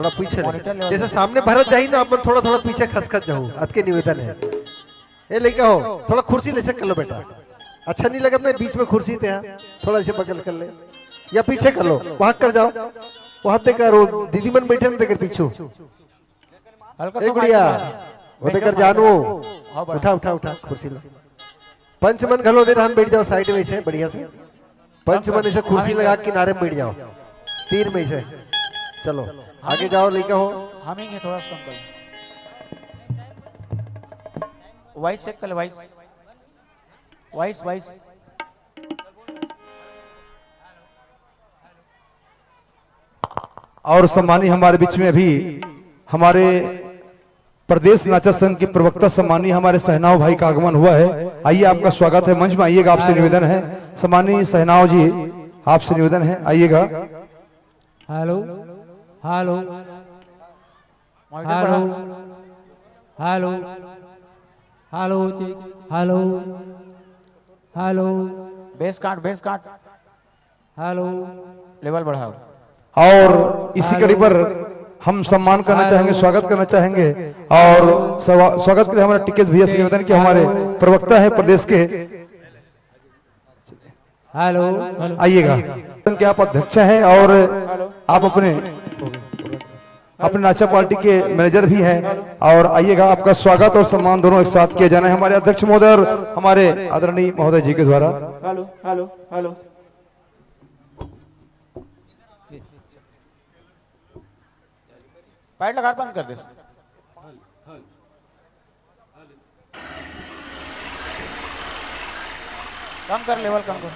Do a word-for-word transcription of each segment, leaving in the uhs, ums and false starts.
थोड़ा पीछे ले। Monitor level जैसे पे। सामने भरत जाही ना, अपन थोड़ा थोड़ा पीछे खसखस जाहू, अतके निवेदन है। ए लइका हो, थोड़ा कुर्सी ले से कर लो बेटा, अच्छा नहीं लगत ना बीच में कुर्सी ते हा, थोड़ा ऐसे बगल कर ले या पीछे कर लो, वहां कर जाओ, वहां ते कर, वो दीदी मन बैठे ना तेकर पीछू। हल्का ए सा गुड़िया, माइक में। वो तेकर जानू, हाँ, बड़ा। उठा, उठा, उठा, कुर्सी लो। पंच मन घलो दे रहन, बैठ जाओ साइड में से, बढ़िया से। पंच मन इसे कुर्सी लगा के किनारे में बैठ जाओ, तीर में इसे। चलो, आगे जाओ, लइका हो। हमिंग है, थोड़ा सा कम कर। वॉइस चेक कर ले, वॉइस। Voice, voice. और सम्मानी हमारे बीच में अभी हमारे प्रदेश नाचा संघ के प्रवक्ता सम्मानी हमारे सहनाव भाई का आगमन हुआ है। आइए, आपका स्वागत है, मंच में आइएगा, आपसे निवेदन है। सम्मानी सहनाव जी, आपसे निवेदन है, आइएगा। Hello, hello, hello, hello, check, hello, hello. Bass काट, बेस काट। हेलो। लेवल बढ़ाओ। और इसी हेलो। कड़ी पर हम सम्मान करना हेलो। चाहेंगे, स्वागत करना चाहेंगे और स्वा-, स्वागत के लिए हमारे टीकेश भैया से निवेदन कि हमारे हेलो। प्रवक्ता है प्रदेश के। हेलो। आइएगा। के आप अध्यक्ष हैं और आप अपने, अपने नाचा पार्टी के मैनेजर भी हैं और आइएगा, आपका स्वागत और सम्मान दोनों एक साथ किया जाना है हमारे अध्यक्ष महोदय और हमारे आदरणीय महोदय जी के द्वारा। Hello, hello, hello. पैड लगा, बंद कर दे। कम कर, लेवल कम कर।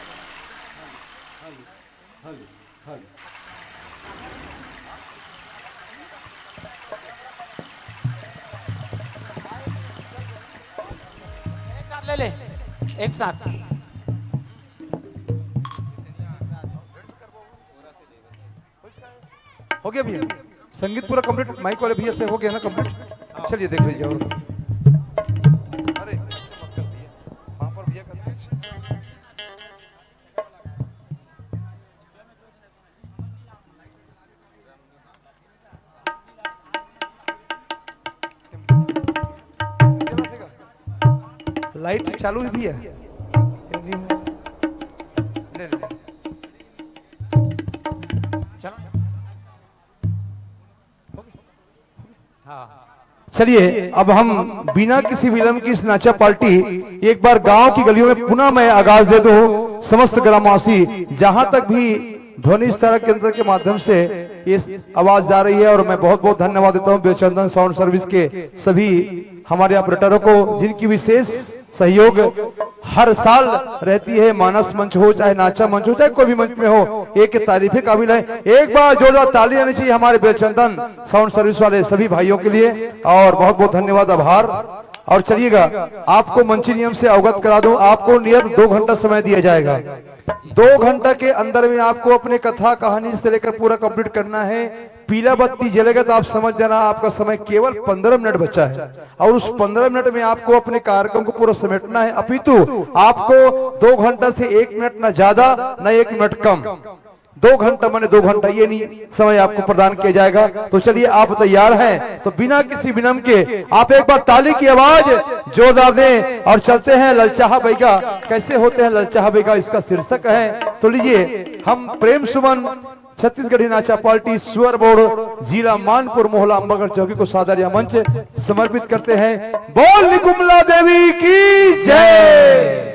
एक साथ ले ले, एक साथ। हो गया भैया, संगीत पूरा कंप्लीट, माइक वाले भैया से हो गया ना कंप्लीट? चलिए देख लीजिए। और अरे, ऐसे मत कर भैया, वहाँ पर भैया करते हैं। लाइट चालू ही भी है। ले, ले, ले। चलो। हाँ। चलिए, अब हम बिना किसी विलंब की इस नाचा पार्टी एक बार गांव की गलियों में पुनः मैं आगाज दे दूं। समस्त ग्रामवासी, जहां तक भी ध्वनि विस्तारक यंत्र के माध्यम से ये आवाज जा रही है, और मैं बहुत बहुत धन्यवाद देता हूं बेचंदन साउंड सर्विस के सभी हमारे ऑपरेटरों को, जिनकी विशेष सहयोग हर साल रहती है। मानस मंच हो, चाहे नाचा मंच हो, चाहे कोई भी मंच में हो, एक तारीफ के काबिल है। एक बार जोरदार ताली आनी चाहिए हमारे बेचंदन साउंड सर्विस वाले सभी भाइयों के लिए, और बहुत बहुत धन्यवाद, आभार। और चलिएगा, आपको मंची नियम से अवगत करा दूं, आपको नियत दो घंटा समय दिया जाएगा। दो घंटा के अंदर में आपको अपने कथा कहानी से लेकर पूरा कंप्लीट करना है। पीला बत्ती जलेगा तो आप समझ जाना, आपका समय केवल पंद्रह मिनट बचा है और उस पंद्रह मिनट में आपको अपने कार्यक्रम को पूरा समेटना है। अपितु आपको दो घंटा से एक मिनट ना ज्यादा ना एक मिनट कम, दो घंटा माने दो घंटा, ये नहीं समय आपको प्रदान किया जाएगा। तो चलिए, आप तैयार हैं तो बिना किसी विलंब के आप एक बार ताली की आवाज जोरदार दें और चलते हैं ललचाहा बैगा। कैसे होते हैं ललचाहा बैगा, इसका शीर्षक है। तो लीजिए, हम प्रेम सुमन छत्तीसगढ़ी नाचा पार्टी सुअर बोर्ड जिला मानपुर मोहला अम्बागढ़ चौकी को सादर या मंच समर्पित करते हैं। बोल निकुमला देवी की जय।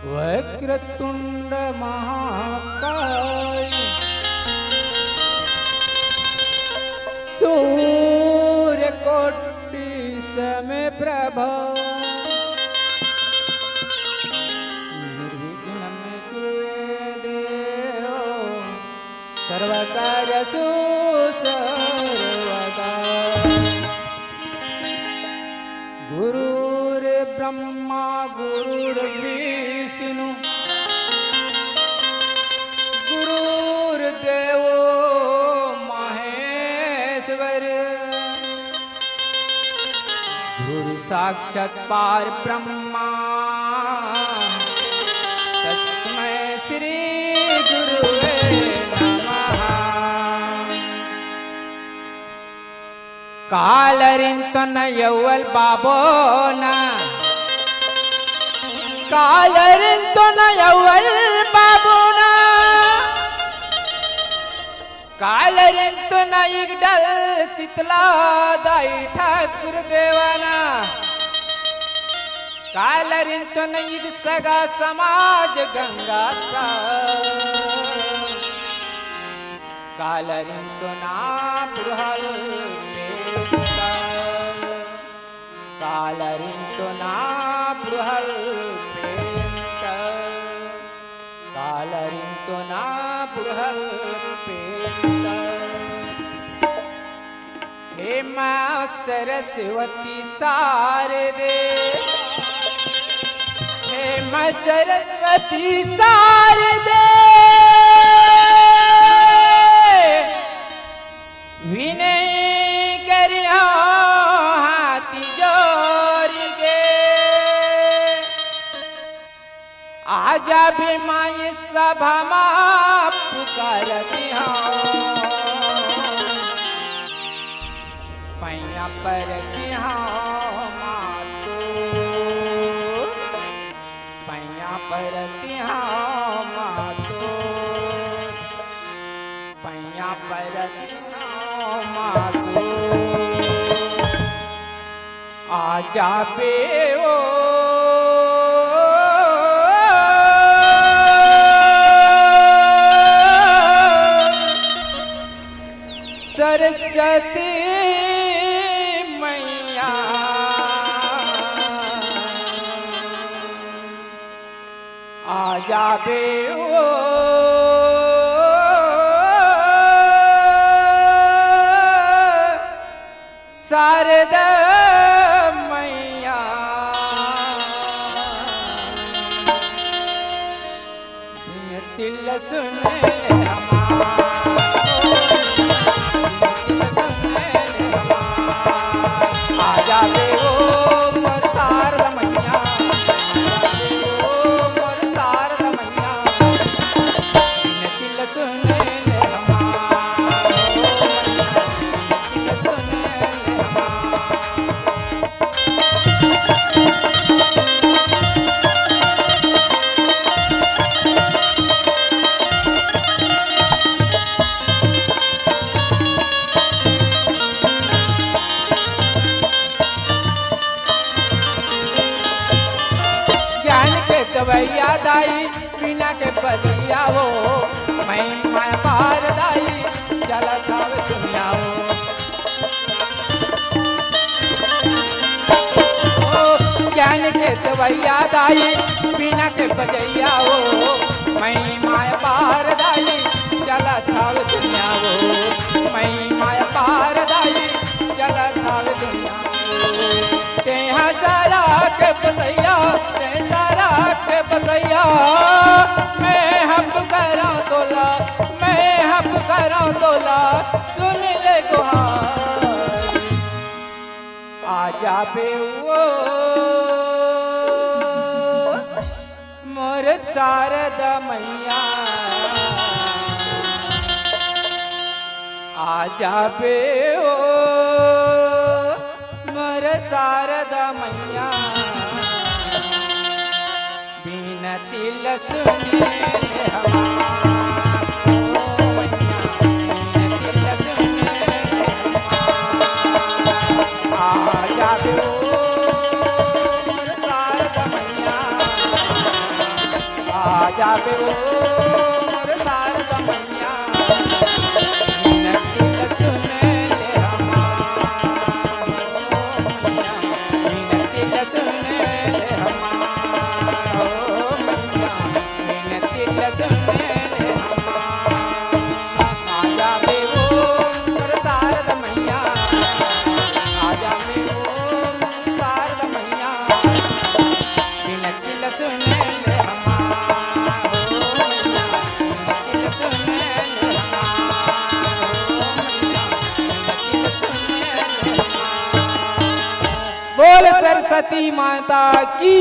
वक्रतुंड महाकाय, सूर्यकोटि समप्रभ, निर्विघ्नं कुरु देव सर्वकार्येषु सर्वदा। गुरुर्ब्रह्मा गुरुर्विष्णु गुरुर्देवो महेश्वर, गुरु साक्षात् पार ब्रह्मा, तस्मै श्री गुरुवे नमः। कालरिन तो न यौवल बाबो ना, कालरिन तो न यौवल बाबो ना, कालरिन तो न इगडल शीतला दाई ठाकुर देवाना, कालरिन तो न इद सगा समाज गंगा का। कालरिन तो ना पुरहल पेंता, कालरिन तो ना पुरहल पेंता, कालरिन तो ना पुरहल पेंता। हे माँ सरस्वती शारदे, हे माँ सरस्वती शारदे, विनय करियो हाथ जोरि के। आजा बे माई सभा मा पुकारत हौं, पैया परत हौं माँ तोर, पैया परत हौं माँ तोर। पैया परत हौं माँ तोर, आजा बे ओ सरस्वती मैया। आजा बे ओ शारदा मैया, बिनती ल सुन ले हमार, बिनती ल सुन ले हमार। आजा बे ओ मोर शारदा मैया, आजा बे ओ मोर शारदा मैया। भैया दाई, बीना के बजैया वो, महिमा अपार दाई, चलत हवे दुनिया वो। ओ, ज्ञान के देवैया दाई, बीना के बजैया वो, महिमा अपार दाई, चलत हवे दुनिया वो, महिमा अपार दाई, चलत हवे दुनिया वो। तेहा सारा के बसैया, तेहा सारा के बसैया, मैं हप करौं तोला, मैं हप करौं तोला, सुन ले गुहार। आ जाबे वो मोर शारदा मैया, आ जाबे वो मोर शारदा मैया, बिनती ल सुने ले हमार, ओ मैया, बिनती ल सुने ले हमार। आ जाबे ओ मोर शारदा मैया, आ जाबे ओ मोर शारदा मैया, बिनती ल सुने ले हमार, ओ मैया, बिनती ल सुने ले हमार, ओ मैया, बिनती ल सुने ले हमार। आ जाबे ओ मोर शारदा मैया, आ जाबे ओ शारदा मैया, बिनती ल सुने ले हमार, ओ मैया, बिनती ल सुने ले हमार, ओ मैया, बिनती ल सुने ले हमार। बोल सरस्वती माता की।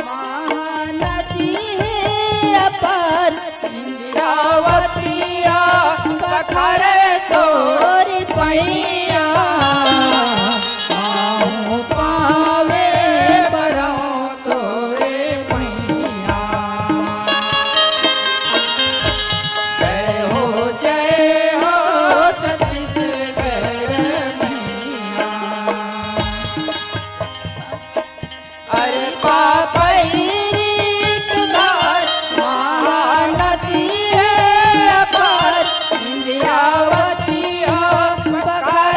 महानदी हे अपार, इंद्रावतिया पखारे तोरी पैया, पाँव पावे परौं तोरे पैया। जय हो, जय हो छत्तीसगढ़ मैया। अरे पापैरी के धार महानदी हे अपार, इंद्रावती हो पखार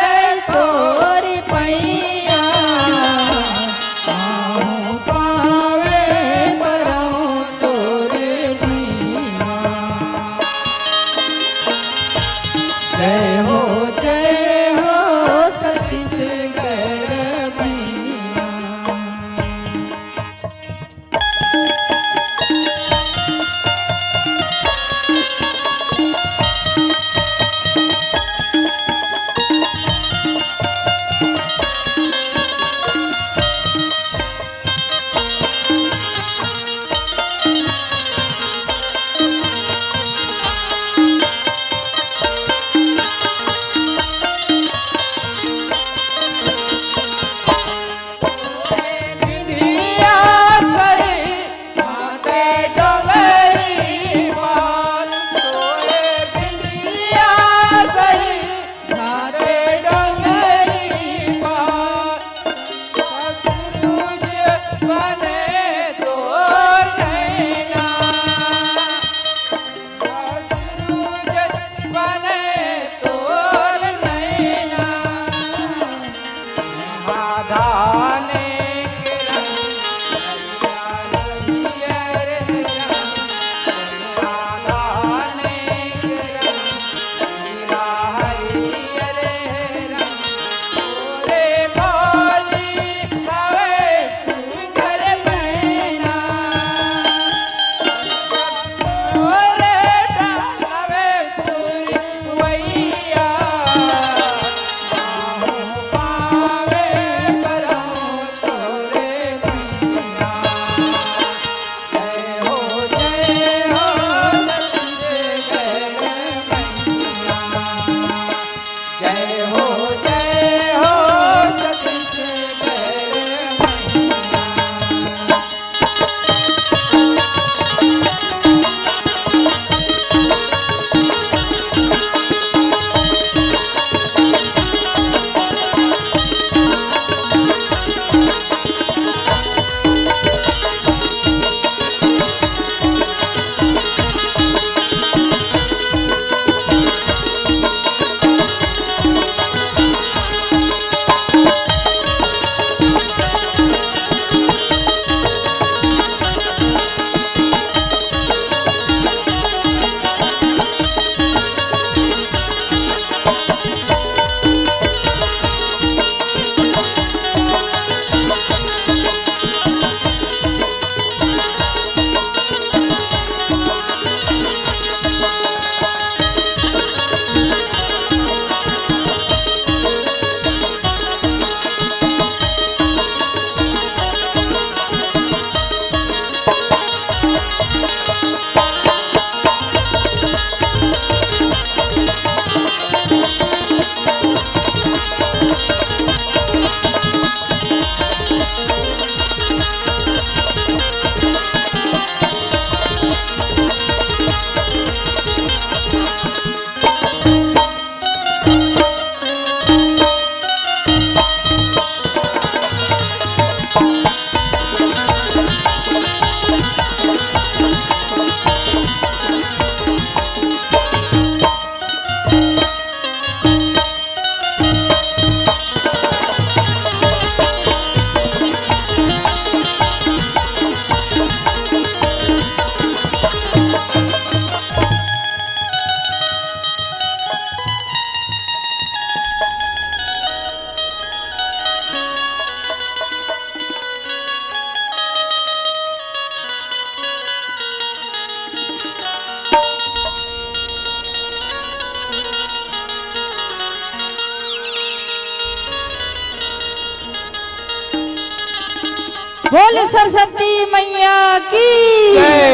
बोल सरस्वती मैया की। जय।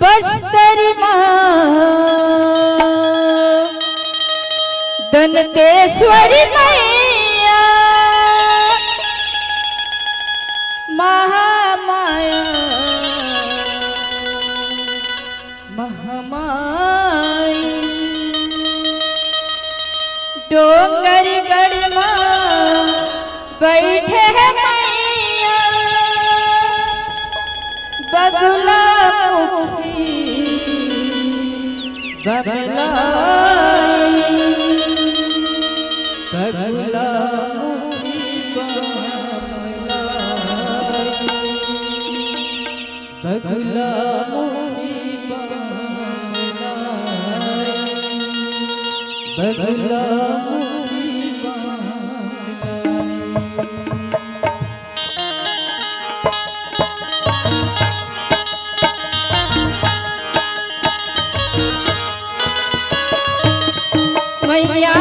बस्तर माँ दंतेश्वरी मैया महामाया महामाई। डोंगरगढ़ मा बइठे हे मैया बगुला मुखी बमलाई। बगुला मुखी बमलाई। बगुला मुखी बमलाई। बगुला मुखी बमलाई। मैया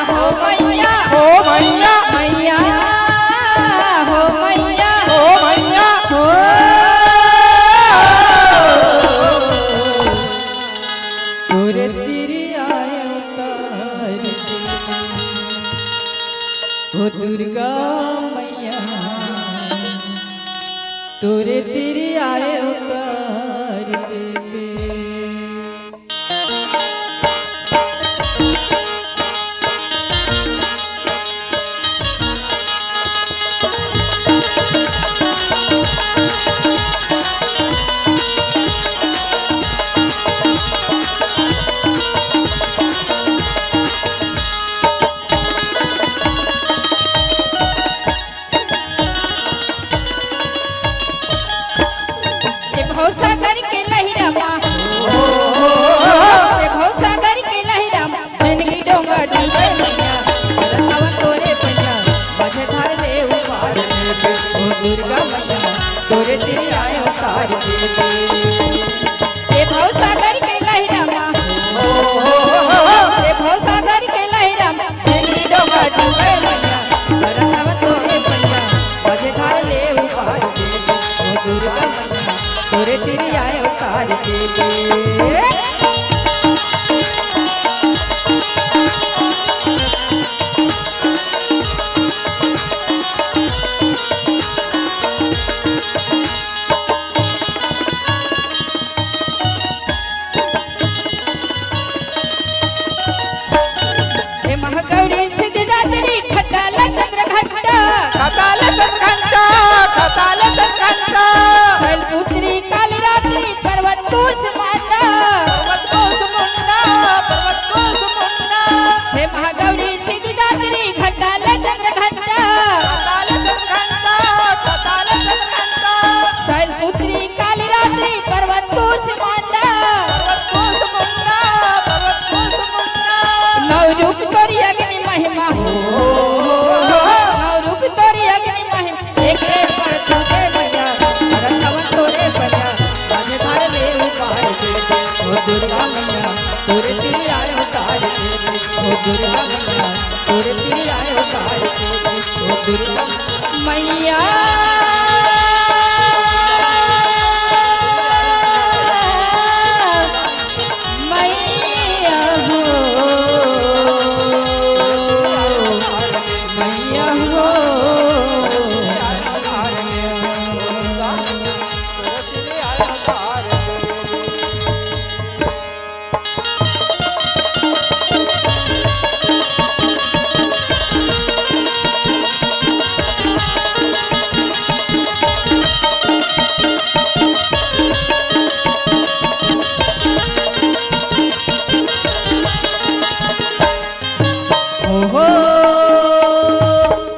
हो मैया। हो मैया। मैया हो मैया। हो मैया। हो। तोरे सिर आए उतार के, ओ दुर्गा मैया, तोरे सिर आए उतार के। ए भवसागर के लहिरा मा, ए भवसागर के लहिरा मा, जिनगी डोंगा डूबे मैया, रखावा तोरे पैया, मझधार ले उबार देबे, ओ दुर्गा मैया, तोरे सिर आए उतार देबे। ए भवसागर के लहिरा मा, ए भवसागर के लहिरा मा, जिनगी डोंगा डूबे मैया, रखावा तोरे पैया, मझधार ले उबार देबे, ओ दुर्गा मैया, तोरे सिर आए उतार देबे। हे महागौरी सिद्धदात्री खटाल चंद्र घंटा। खटाल चंद्र घंटा, खटाल चंद्र घंटा। शैलपुत्री काली रात्रि पर्वत कुसुमांडा। पर्वत कुसुमांडा, पर्वत कुसुमांडा। हे महागौरी सिद्धदात्री खटाल चंद्र घंटा। खटाल चंद्र घंटा, खटाल चंद्र घंटा। शैलपुत्री काली रात्रि पर्वत कुसुमांडा। पर्वत कुसुमांडा, पर्वत कुसुमांडा। नौ रूप तोरी अग्नि महिमा हो। नौ रूप तोरी अग्नि महिमा। एक ले पड़ तुझे मैया, रखवन तोरे पैया, माझे धार ले उबार देबे। ओ दुर्गा मैया, तोरे सिर आए उतार देबे। ओ दुर्गा मैया, तोरे सिर आए उतार देबे। ओ दुर्गा मैया, मैया हो, मैया हो। ओहो,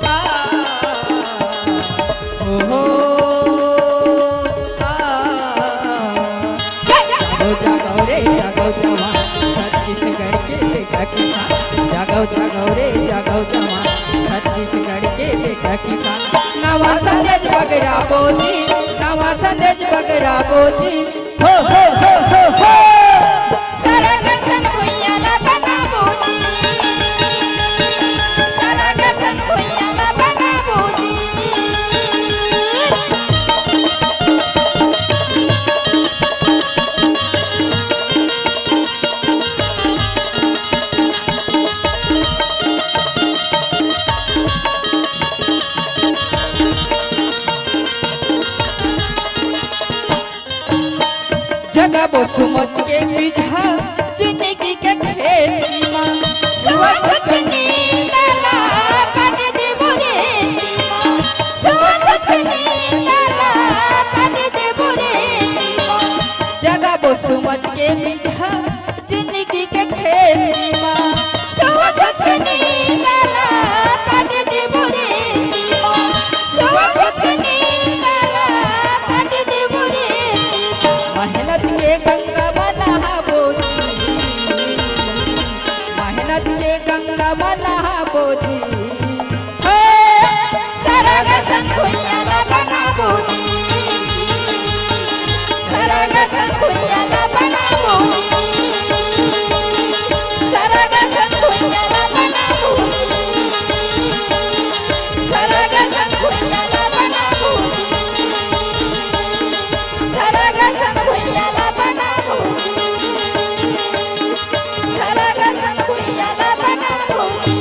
आ, ओहो, आ। जागो, जागो रे, जागो जवान, छत्तीसगढ़ के बेटा किसान। जागो, जागो रे, जागो जवान, छत्तीसगढ़ के बेटा किसान। नवा संदेश बगरा बोजी, नवा संदेश बगरा बोजी। हो, हो, हो, हो, हो। सरग सन भुइयां ला बनाबो जी। सरग सन भुइयां ला बनाबो जी। सुमत के बिजहा जिंदगी के खेती मा, सुअछत नींदा ला काट देबो रेती मा, सुअछत नींदा ला काट देबो रेती मा। जगाबो सुमत के बिजहा जिंदगी के खेती मा, सुअछत नींदा ला काट देबो रेती मा, सुअछत नींदा ला काट देबो रेती मा। मेहनत के गंगा मा नहाबो जी, मेहनत के गंगा मा नहाबो जी। हो, सरग सन भुइयां ला बनाबो जी, सरग सन भुइयां ला बनाबो जी, सरग सन भुइयां ला बनाबो जी, सरग सन भुइयां ला बनाबो जी, सरग सन भुइयां ला बनाबो जी, सरग सन भुइयां ला बनाबो जी।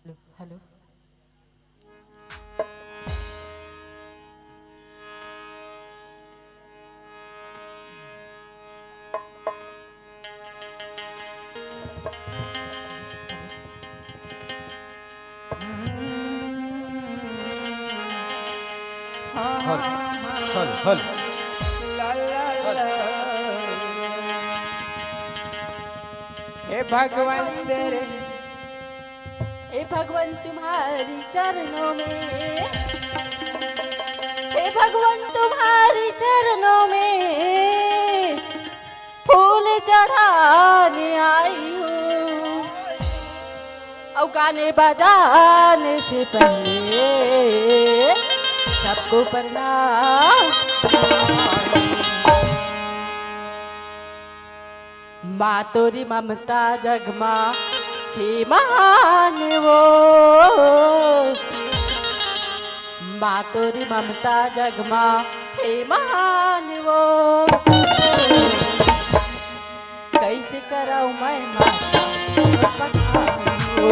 Hello, hello. हल, हल, हल। हे भगवान तेरे, हे भगवान तुम्हारी चरणों में, हे भगवान तुम्हारी चरणों में फूल चढ़ाने आई हूँ। और गाने बजाने से पहले सबको प्रणाम। माँ तोरी ममता जग मा हे महान वो, माँ तोरी ममता जग मा हे महान वो। कैसे करव मैं माता पखान वो।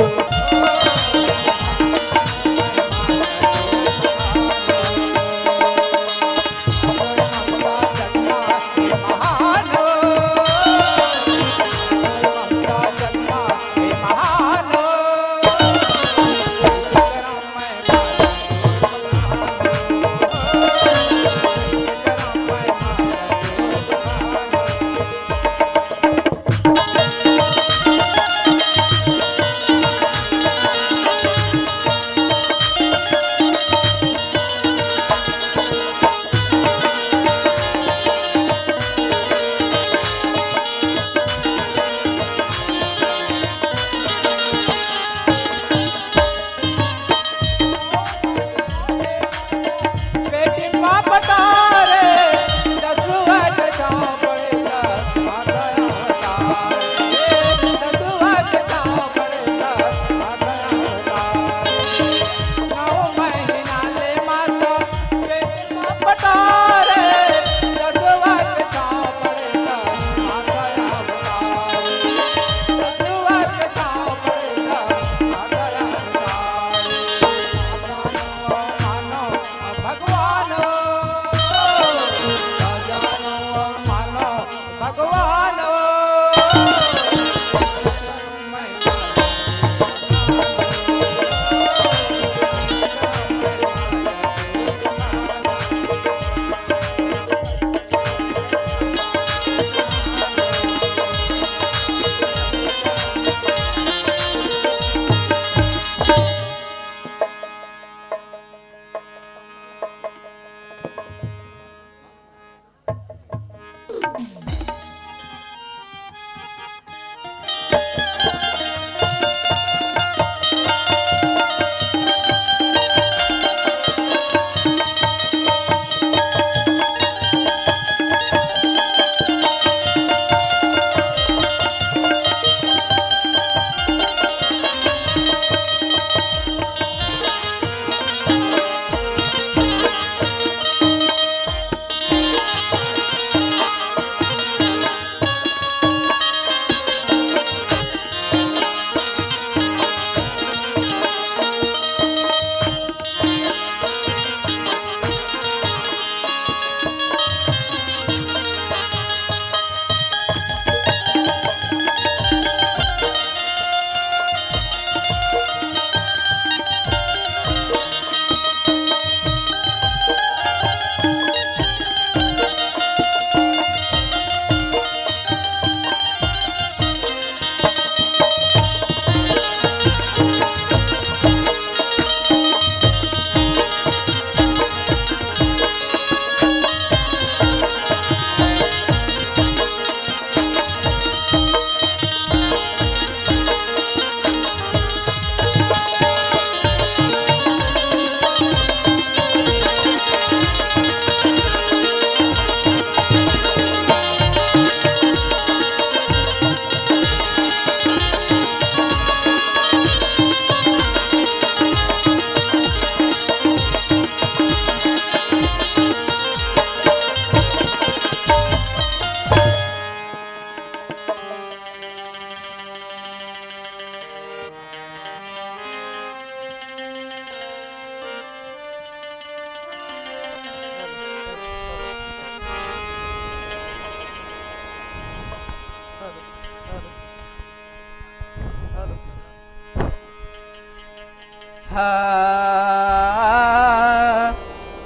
हा,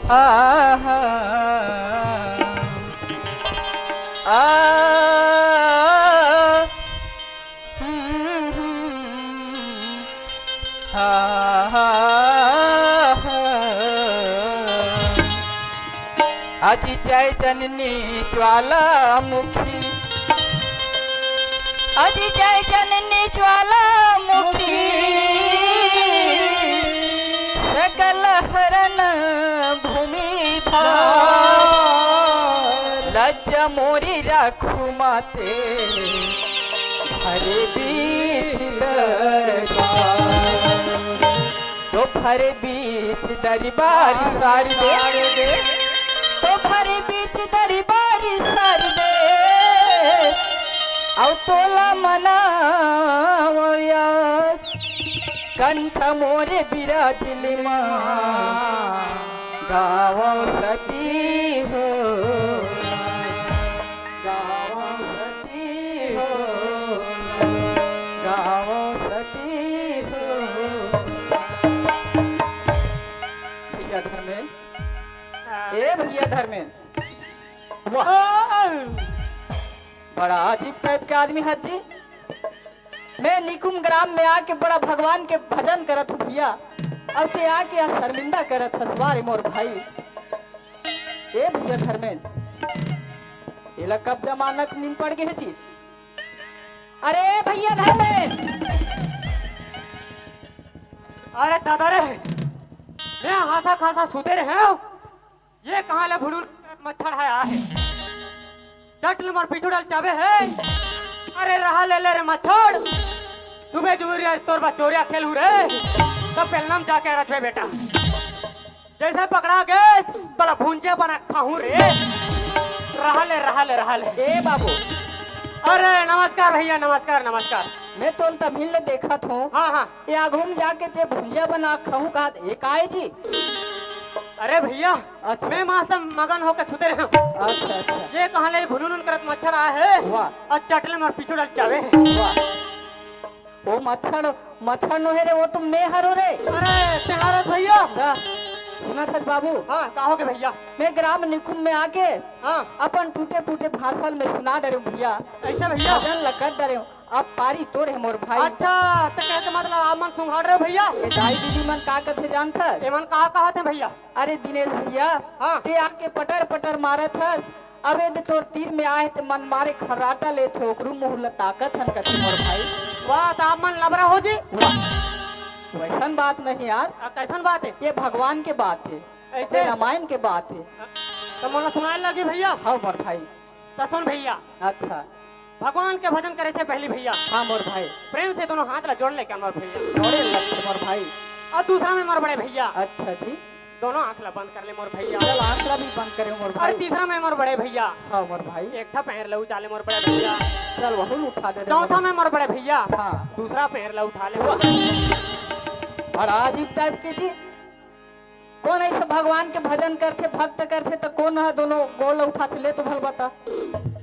हा, हा, आ, हम्म, हम्म, हा, हा, हा। अति जय जननी ज्वालामुखी, अति जय जननी ज्वालामुखी, सकल हरण भूमि भार। लज्जा मोरी राखू माते, हरे बीच दरबार। तो भरे बीच दरबार सारी दे, तो भरे बीच दरबार सारी दे, अउ तोला मनावो यार, कंठ मोरे बिराजली मा, गावो सती हो, गावो सती हो, गावो सती हो। भैया धर्मेंद्र, हाँ। ए भैया धर्मेंद्र, वाह, ओ! बड़ा अजीब टाइप के आदमी हस जी। मैं निकुम ग्राम में आके बड़ा भगवान के भजन करत हूँ भैया, अब ते आके आज शर्मिंदा करत हस, वाह रे मोर भाई। ए भैया धर्मेंद्र, एला कब जमाना के नींद पड़ गे हे जी? अरे भैया धर्मेंद्र, अरे दादा रे, मैं हाँसा खासा सुते रहे हूँ, ये कहाँ ले भुलुल मच्छर है आहे? चट ले मोर पीछू डाल चाबे है। अरे रहा ले ले रे मच्छर, सुबह जुबेरिया तोर बा चोरिया खेलहू रे, तब पेलनम जाके रचबे बेटा। जैसे पकड़ा गेस, तोला भुंजिया बना खाहूँ रे। रहा ले, रहा ले, रहा ले। ए बाबू। अरे नमस्कार भैया, नमस्कार, नमस्कार। मैं तोल तभी ले देखत हूँ। हाँ, हाँ। ये आघू में जाके ते भुंजिया बना खाहूँ कहा, ए काय जी? अरे भैया, अच्छा। मैं मस्त मगन होके सुते रहे हूँ। अच्छा, अच्छा। ये कहाँ ले भुनुन करत मच्छर आए है? वाह। और चटले मोर पीछू डाल जावे। वाह। वो मच्छर, मच्छर नो हे रे, वो तो मैं हरो रे। अरे, ते हरस भैया। दा, सुनत हस बाबू? हाँ, का हो गे भैया? मैं ग्राम निकुम में आके हाँ। अपन टूटे फूटे भाषा ल मैं सुना डरे हूँ भैया। ऐसा भैया? भजन ल कर डरे हूँ। अब पारी तोर हे मोर भाई। अच्छा, त कहे के मतलब आप मन सुंघाड़ रहे हो भैया? ये दाई दीदी मन का कथे जानथस? एमन का कहत हे भैया? अरे दिनेश भैया, हाँ। ते आके पटर पटर मारत हस। अबे दे तोर तीर में आए ते मन मारे खर्राटा लेथे, ओकरू मुँह ल ताकत हन कथे मोर भाई। वाह, त आप मन लबरा हो जी। वाह, वैसन बात नहीं यार। आ, कैसन बात है? ये भगवान के बात है, ऐसे? ये रामायण के बात है। त मोला सुनाए लगी भैया। हाँ मोर भाई। त सुन भैया। अच्छा। भगवान के भजन करे से पहली भैया। हाँ मोर भाई। प्रेम से दोनों हाथ ला जोड़ ले क्या मोर भैया? जोड़े लगते मोर भाई। और दूसरा में मोर बड़े भैया। अच्छा जी। दोनों आँख ला बंद कर ले मोर भैया। चल आँख ला भी बंद करे मोर और भाई। तीसरा में मोर बड़े भैया। हाँ मोर भाई। एक ठा पैर ला उठा ले मोर बड़े भैया। चल वहू ला उठा दे रे चौथा मोर। में मोर बड़े भैया। हाँ। दूसरा पैर ला उठा ले। बड़ा अजीब टाइप के जी। कोन ऐसे भगवान के भजन करथे, भक्त करथे, त कोन ह दोनों गोड़ ल उठाथे, ले तो भल बता।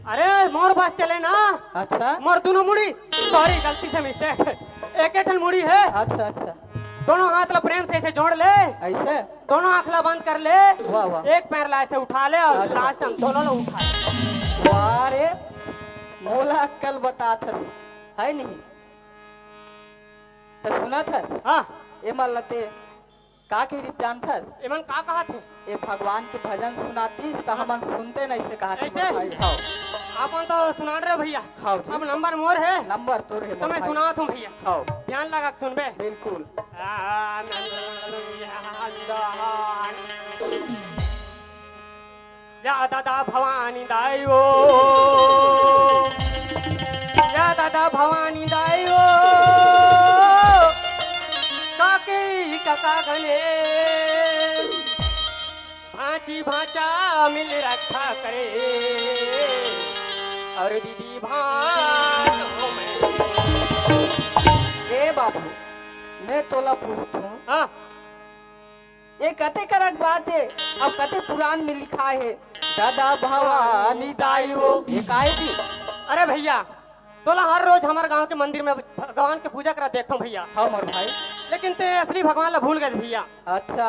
अरे, मोर बस चले ना। अच्छा। मोर दोनों मुड़ी, sorry, गलती से mistake, एक एक ठन मुड़ी है। अच्छा, अच्छा। दोनों हाथ ला प्रेम से ऐसे जोड़ ले। ऐसे? दोनों आँख ला बंद कर ले। वाह, वाह। एक पैर ला ऐसे उठा ले और अच्छा। Last में दोनों ला उठा ले। वाह रे, मोला अक्कल बताथस, है नहीं? त सुनत हस? हाँ। ए मन लते का कहिस जानथस? एमन का कहत हे? ए भगवान के भजन सुनातिस त हाँ। हमन सुनते नहीं से कहत हे ऐसे? मोर भाई। हाँ। आप मन तो सुनान रहे भैया। हाँ जी। अब नंबर मोर है। नंबर तोर है तो मोर मैं भाई। सुनात हूँ भैया। हाँ। ध्यान लगा के सुनबे। बिल्कुल। आ, नंदन या दादा भवानी दाई ओ, या दादा भवानी दाई ओ, काकी काका गणेश, भांची भांचा मिल रक्षा करे, और दीदी भान हो मैं। ए बाबू, मैं तोला पूछत हूँ। हाँ। ये कते करक बात है, अब कते पुराण में लिखा है, दादा भवानी दाई ओ, ये काहे जी? अरे भैया, तोला हर रोज हमर गांव के मंदिर में भगवान के पूजा करा देखथों भैया। हाँ मोर भाई। लेकिन ते असली भगवान ला भूल गए भैया। अच्छा।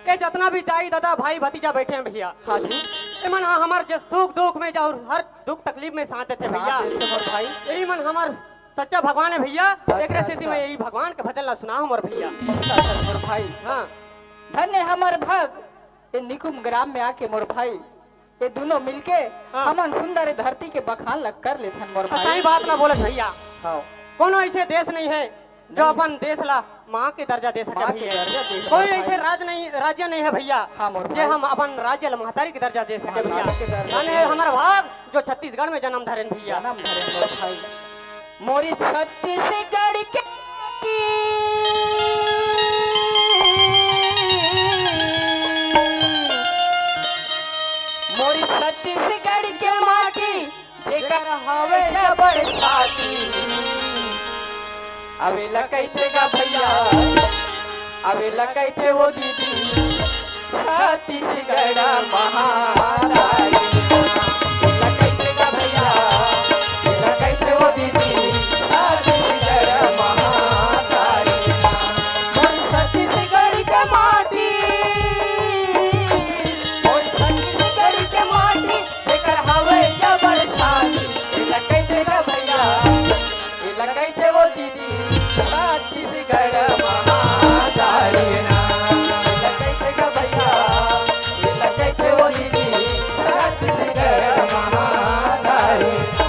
ये जितना भी दाई दादा भाई भतीजा बैठे हैं भैया, हाँ जी। ये मन हा हमार जे सुख दुख में और हर दुख तकलीफ में साथ देते भैया। साथ देते मोर भाई। यही मन हमार सच्चा भगवान है भैया। अच्छा, एकरे सेती अच्छा। मैं यही भगवान के भजन ला सुना हूँ मोर भैया। अच्छा, अच्छा, मोर भाई। हाँ। धन्य हमर भाग, ये निकुम ग्राम में आके मोर भाई, ये दोनों मिलके हाँ। हमन सुंदर धरती के बखान ला कर लेथन मोर भाई। सही बात ला बोलत भैया। हाँ। कोनो ऐसे देश नहीं है जो अपन देश ला माँ के दर्जा दे सके भैया। कोई ऐसे राज नहीं, राज्य नहीं है भैया, हाँ, मोर जे भाई। हम अपन राज्य ला महतारी के दर्जा दे सके भैया। महतारी के दर्जा धन है हमर भाग जो छत्तीसगढ़ में जन्म धरेन भैया। जन्म धरेन मोर भाई। मोरी छत्तीसगढ़ के माटी, मोरी छत्तीसगढ़ के माटी, जेकर हवे जबर छाती। अवेला कहिथे गा भैया, अवेला कहिथे वो दीदी, छत्तीसगढ़ महारानी। अवेला कहिथे गा भैया, अवेला कहिथे वो दीदी, छत्तीसगढ़ महारानी। मोर छत्तीसगढ़ के माटी, मोर छत्तीसगढ़ के माटी, जेकर हवे जबर छाती। एला कहिथे गा भैया, एला कहिथे वो दीदी, छत्तीसगढ़ महारानी ना। एला कहिथे गा भैया, एला कहिथे वो दीदी, छत्तीसगढ़ महारानी ना।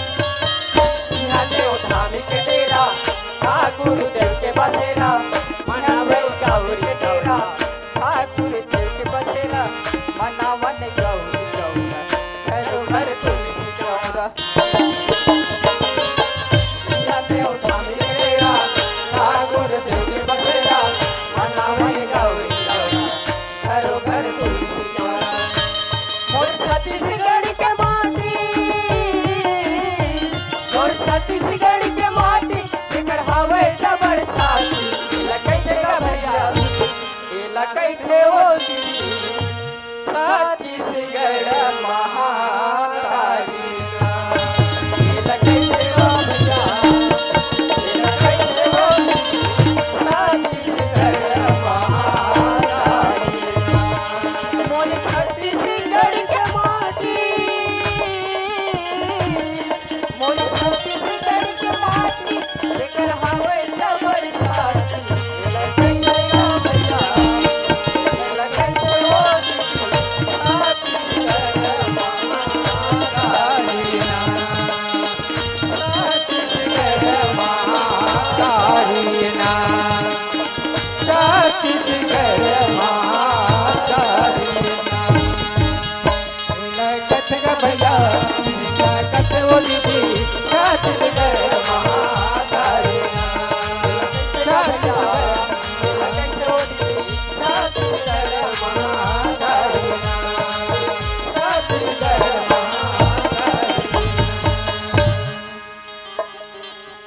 इहाँ देव धामी के डेरा, ठाकुर देव के बसेरा, मनावे गौर के दौरा। ठाकुर देव के बसेरा, मनावन गौर गौरा, घरो घर तुलसी चौरा। इहाँ देव धामी के डेरा, ठाकुर देव के बसेरा, मनावन गौर गौरा, घरो घर तुलसी चौरा। मोर छत्तीसगढ़ के माटी, मोर छत्तीसगढ़ के माटी, जेकर हवे जबर छाती। एला कहिथे गा भैया, एला कहिथे वो दीदी, छत्तीसगढ़ महारानी। एला कहिथे वो भैया, एला कहिथे वो दीदी, छत्तीसगढ़ महारानी। मोर छत्तीसगढ़ के माटी, मोर छत्तीसगढ़ के माटी, एकर हवे जबर छाती। एला कहिथे गा भैया, एला कहिथे वो दीदी, छत्तीसगढ़ महारानी ना। छत्तीसगढ़ महारानी ना। छत्तीसगढ़ महारानी ना। एला कहिथे गा भैया, एला कहिथे वो दीदी, छत्तीसगढ़ महारानी ना। छत्तीसगढ़, एला कहिथे वो दीदी, छत्तीसगढ़ महारानी ना। छत्तीसगढ़ महारानी ना।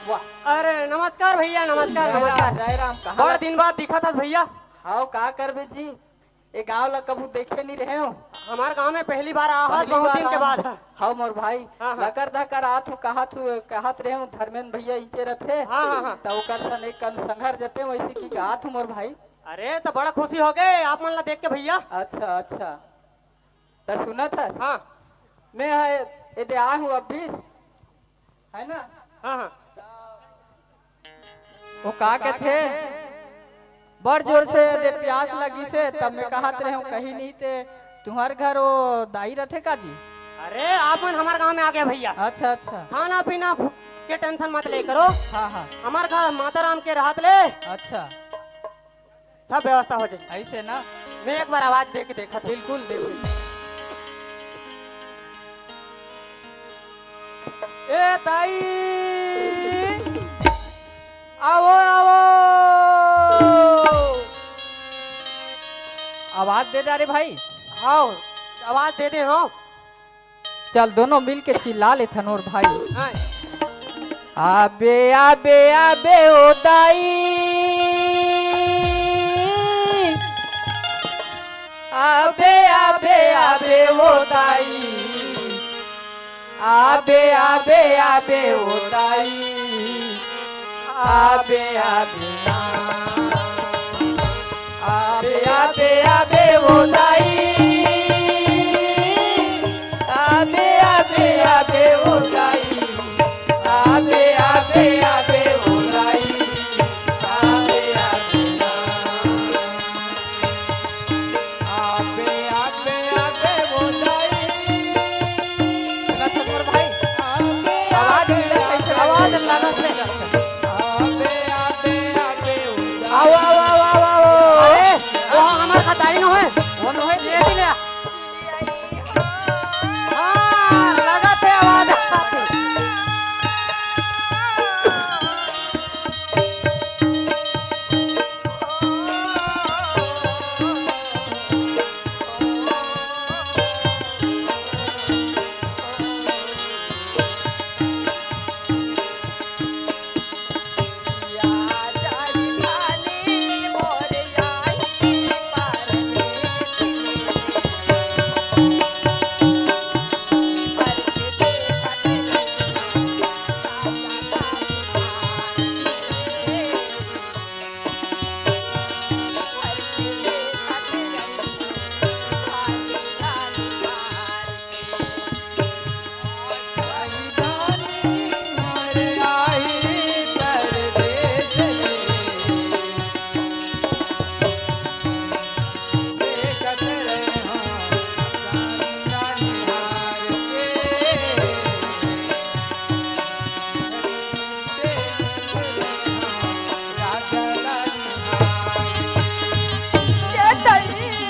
वाह। अरे नमस्कार भैया, नमस्कार, जय राम, नमस्कार। जय राम, कहाँ बड़ लग- दिन बाद दिखत हस भैया। हाव, का करबे जी, ये गांव ला कभू देखे नहीं रहे हो। हमार गांव में पहली बार आया हस, पहली बहुत बार दिन के आया। बाद। हाव मोर भाई, हाँ, हाँ। लकर धकर आत हूँ, कहत हूँ, कहत रहे हूँ, धर्मेंद्र भैया इचे रथे। हाँ, हाँ, हाँ। त ओकर सन एक कन संघर जते, वैसे की कहत हूँ मोर भाई। अरे, तो बड़ा खुशी हो गए आप मन ला देख के भैया। अच्छा, अच्छा। त सुनत हस? हाँ। मैं है, ये दे आया हूँ अभी, है ना? हाँ, हाँ। वो का कहथे, बड़ जोर से दे प्यास लगी से, तब मैं कहत रहे हूँ, कहीं नहीं ते तुम्हार घर वो दाई रथे का जी? अरे, आप मन हमार गांव में आ गया भैया। अच्छा, अच्छा। खाना पीना के टेंशन मत ले करो। हाँ, हाँ। हमार घर माता राम के रहत ले। अच्छा। सब व्यवस्था हो जाए। ऐसे ना? मैं एक बार आवाज दे के देखा था। बिल्कुल, बिल्कुल। ए ताई, आवो, आवो। आवाज दे जा रे भाई। आओ, आवाज दे दे हो। चल, दोनों मिल के चिल्ला लेथन और भाई। हाँ। आबे, आबे, आबे ओ दाई। आबे, आबे, आबे ओ दाई। आबे, आबे, आबे ओ दाई। आबे, आबे ना। आबे, आबे, आबे ओ दाई। आबे, आबे, आबे ओ दाई। आबे, आबे, आबे ओ दाई। आबे, आबे ना। आबे, आबे, आबे ओ दाई। सुना ससुर भाई, आवाज मिला कैसे लग आवाज रही है? लगा थे। आबे, आबे, आबे ओ दाई। आओ, आओ, आओ, आओ, आओ। अरे, वो हमार खताई न होए। वो न होए जी। ये भी ले आ। हाँ, लगा थे आवाज।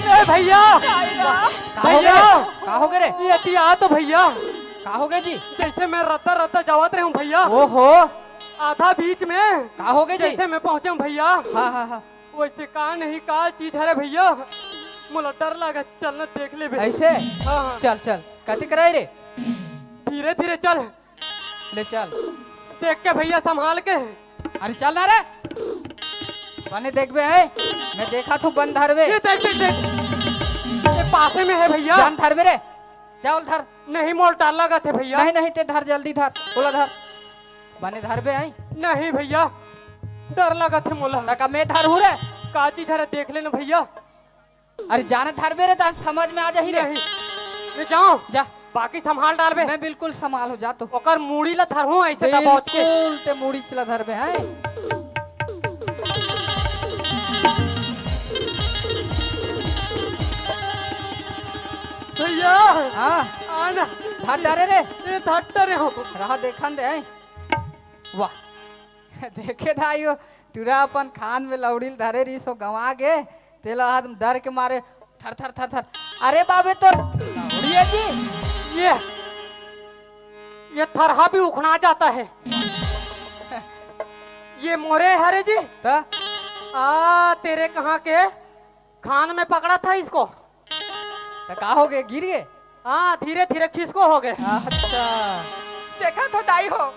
ए भैया। का हो गे? भैया। का हो गे रे? ये अति आ तो भैया। का हो गे जी? जैसे मैं रद्दा रद्दा जावत रहे हूँ भैया। ओहो। आधा बीच में का हो गे जी? जैसे मैं पहुँचे हूँ भैया। हाँ, हाँ, हाँ। वैसे का नहीं का चीज हरे भैया, मोला डर लगा, चल न देख लेबे। ऐसे? हाँ, हाँ। चल, चल। कति कराई रे? धीरे धीरे चल। ले चल। देख के भैया संभाल के। अरे चल ना रे। बने देखबे है। मैं देखा थू बन धरबे। ये देख, देख, देख। ये पासे में है भैया। जान धरबे रे। जा ओला धर। नहीं, मोला डर लगा थे भैया। नहीं, नहीं, ते धर, जल्दी धर। ओला धर। बने धरबे आई। नहीं भैया, डर लगा थे मोला। तका मैं धरहूँ रे। का चीज हरे देख लेना भैया। अरे जाने धरबे रे, त समझ में आ जाही रे। नहीं, मैं जाऊं? जा। बाकी संभाल डालबे। मैं बिल्कुल संभाल हो जा तो। ओकर मूड़ी ला धरहूं ऐसे दबोच के। बिल्कुल ते मूड़ी ला धरबे हैं। भैया। हाँ। आना। धर डारे रे। ये धर डारे हो। रहा देखन दे हैं। वाह। देखे दाई हो, टूरा अपन खान में लौड़ी ल धरे रहिस हो, गंवा गे, तेला आज डर के मारे थर थर थर थर। अरे बाबे तोर लौड़ी हे जी। ये, ये थरहा भी उखना जाता है। ये मोरे हरे जी। त? आ, तेरे कहाँ के? खान में पकड़ा था इसको। त का हो गे, गिर गे? हाँ, धीरे धीरे खिसको हो गे। अच्छा। देखा तो दाई हो,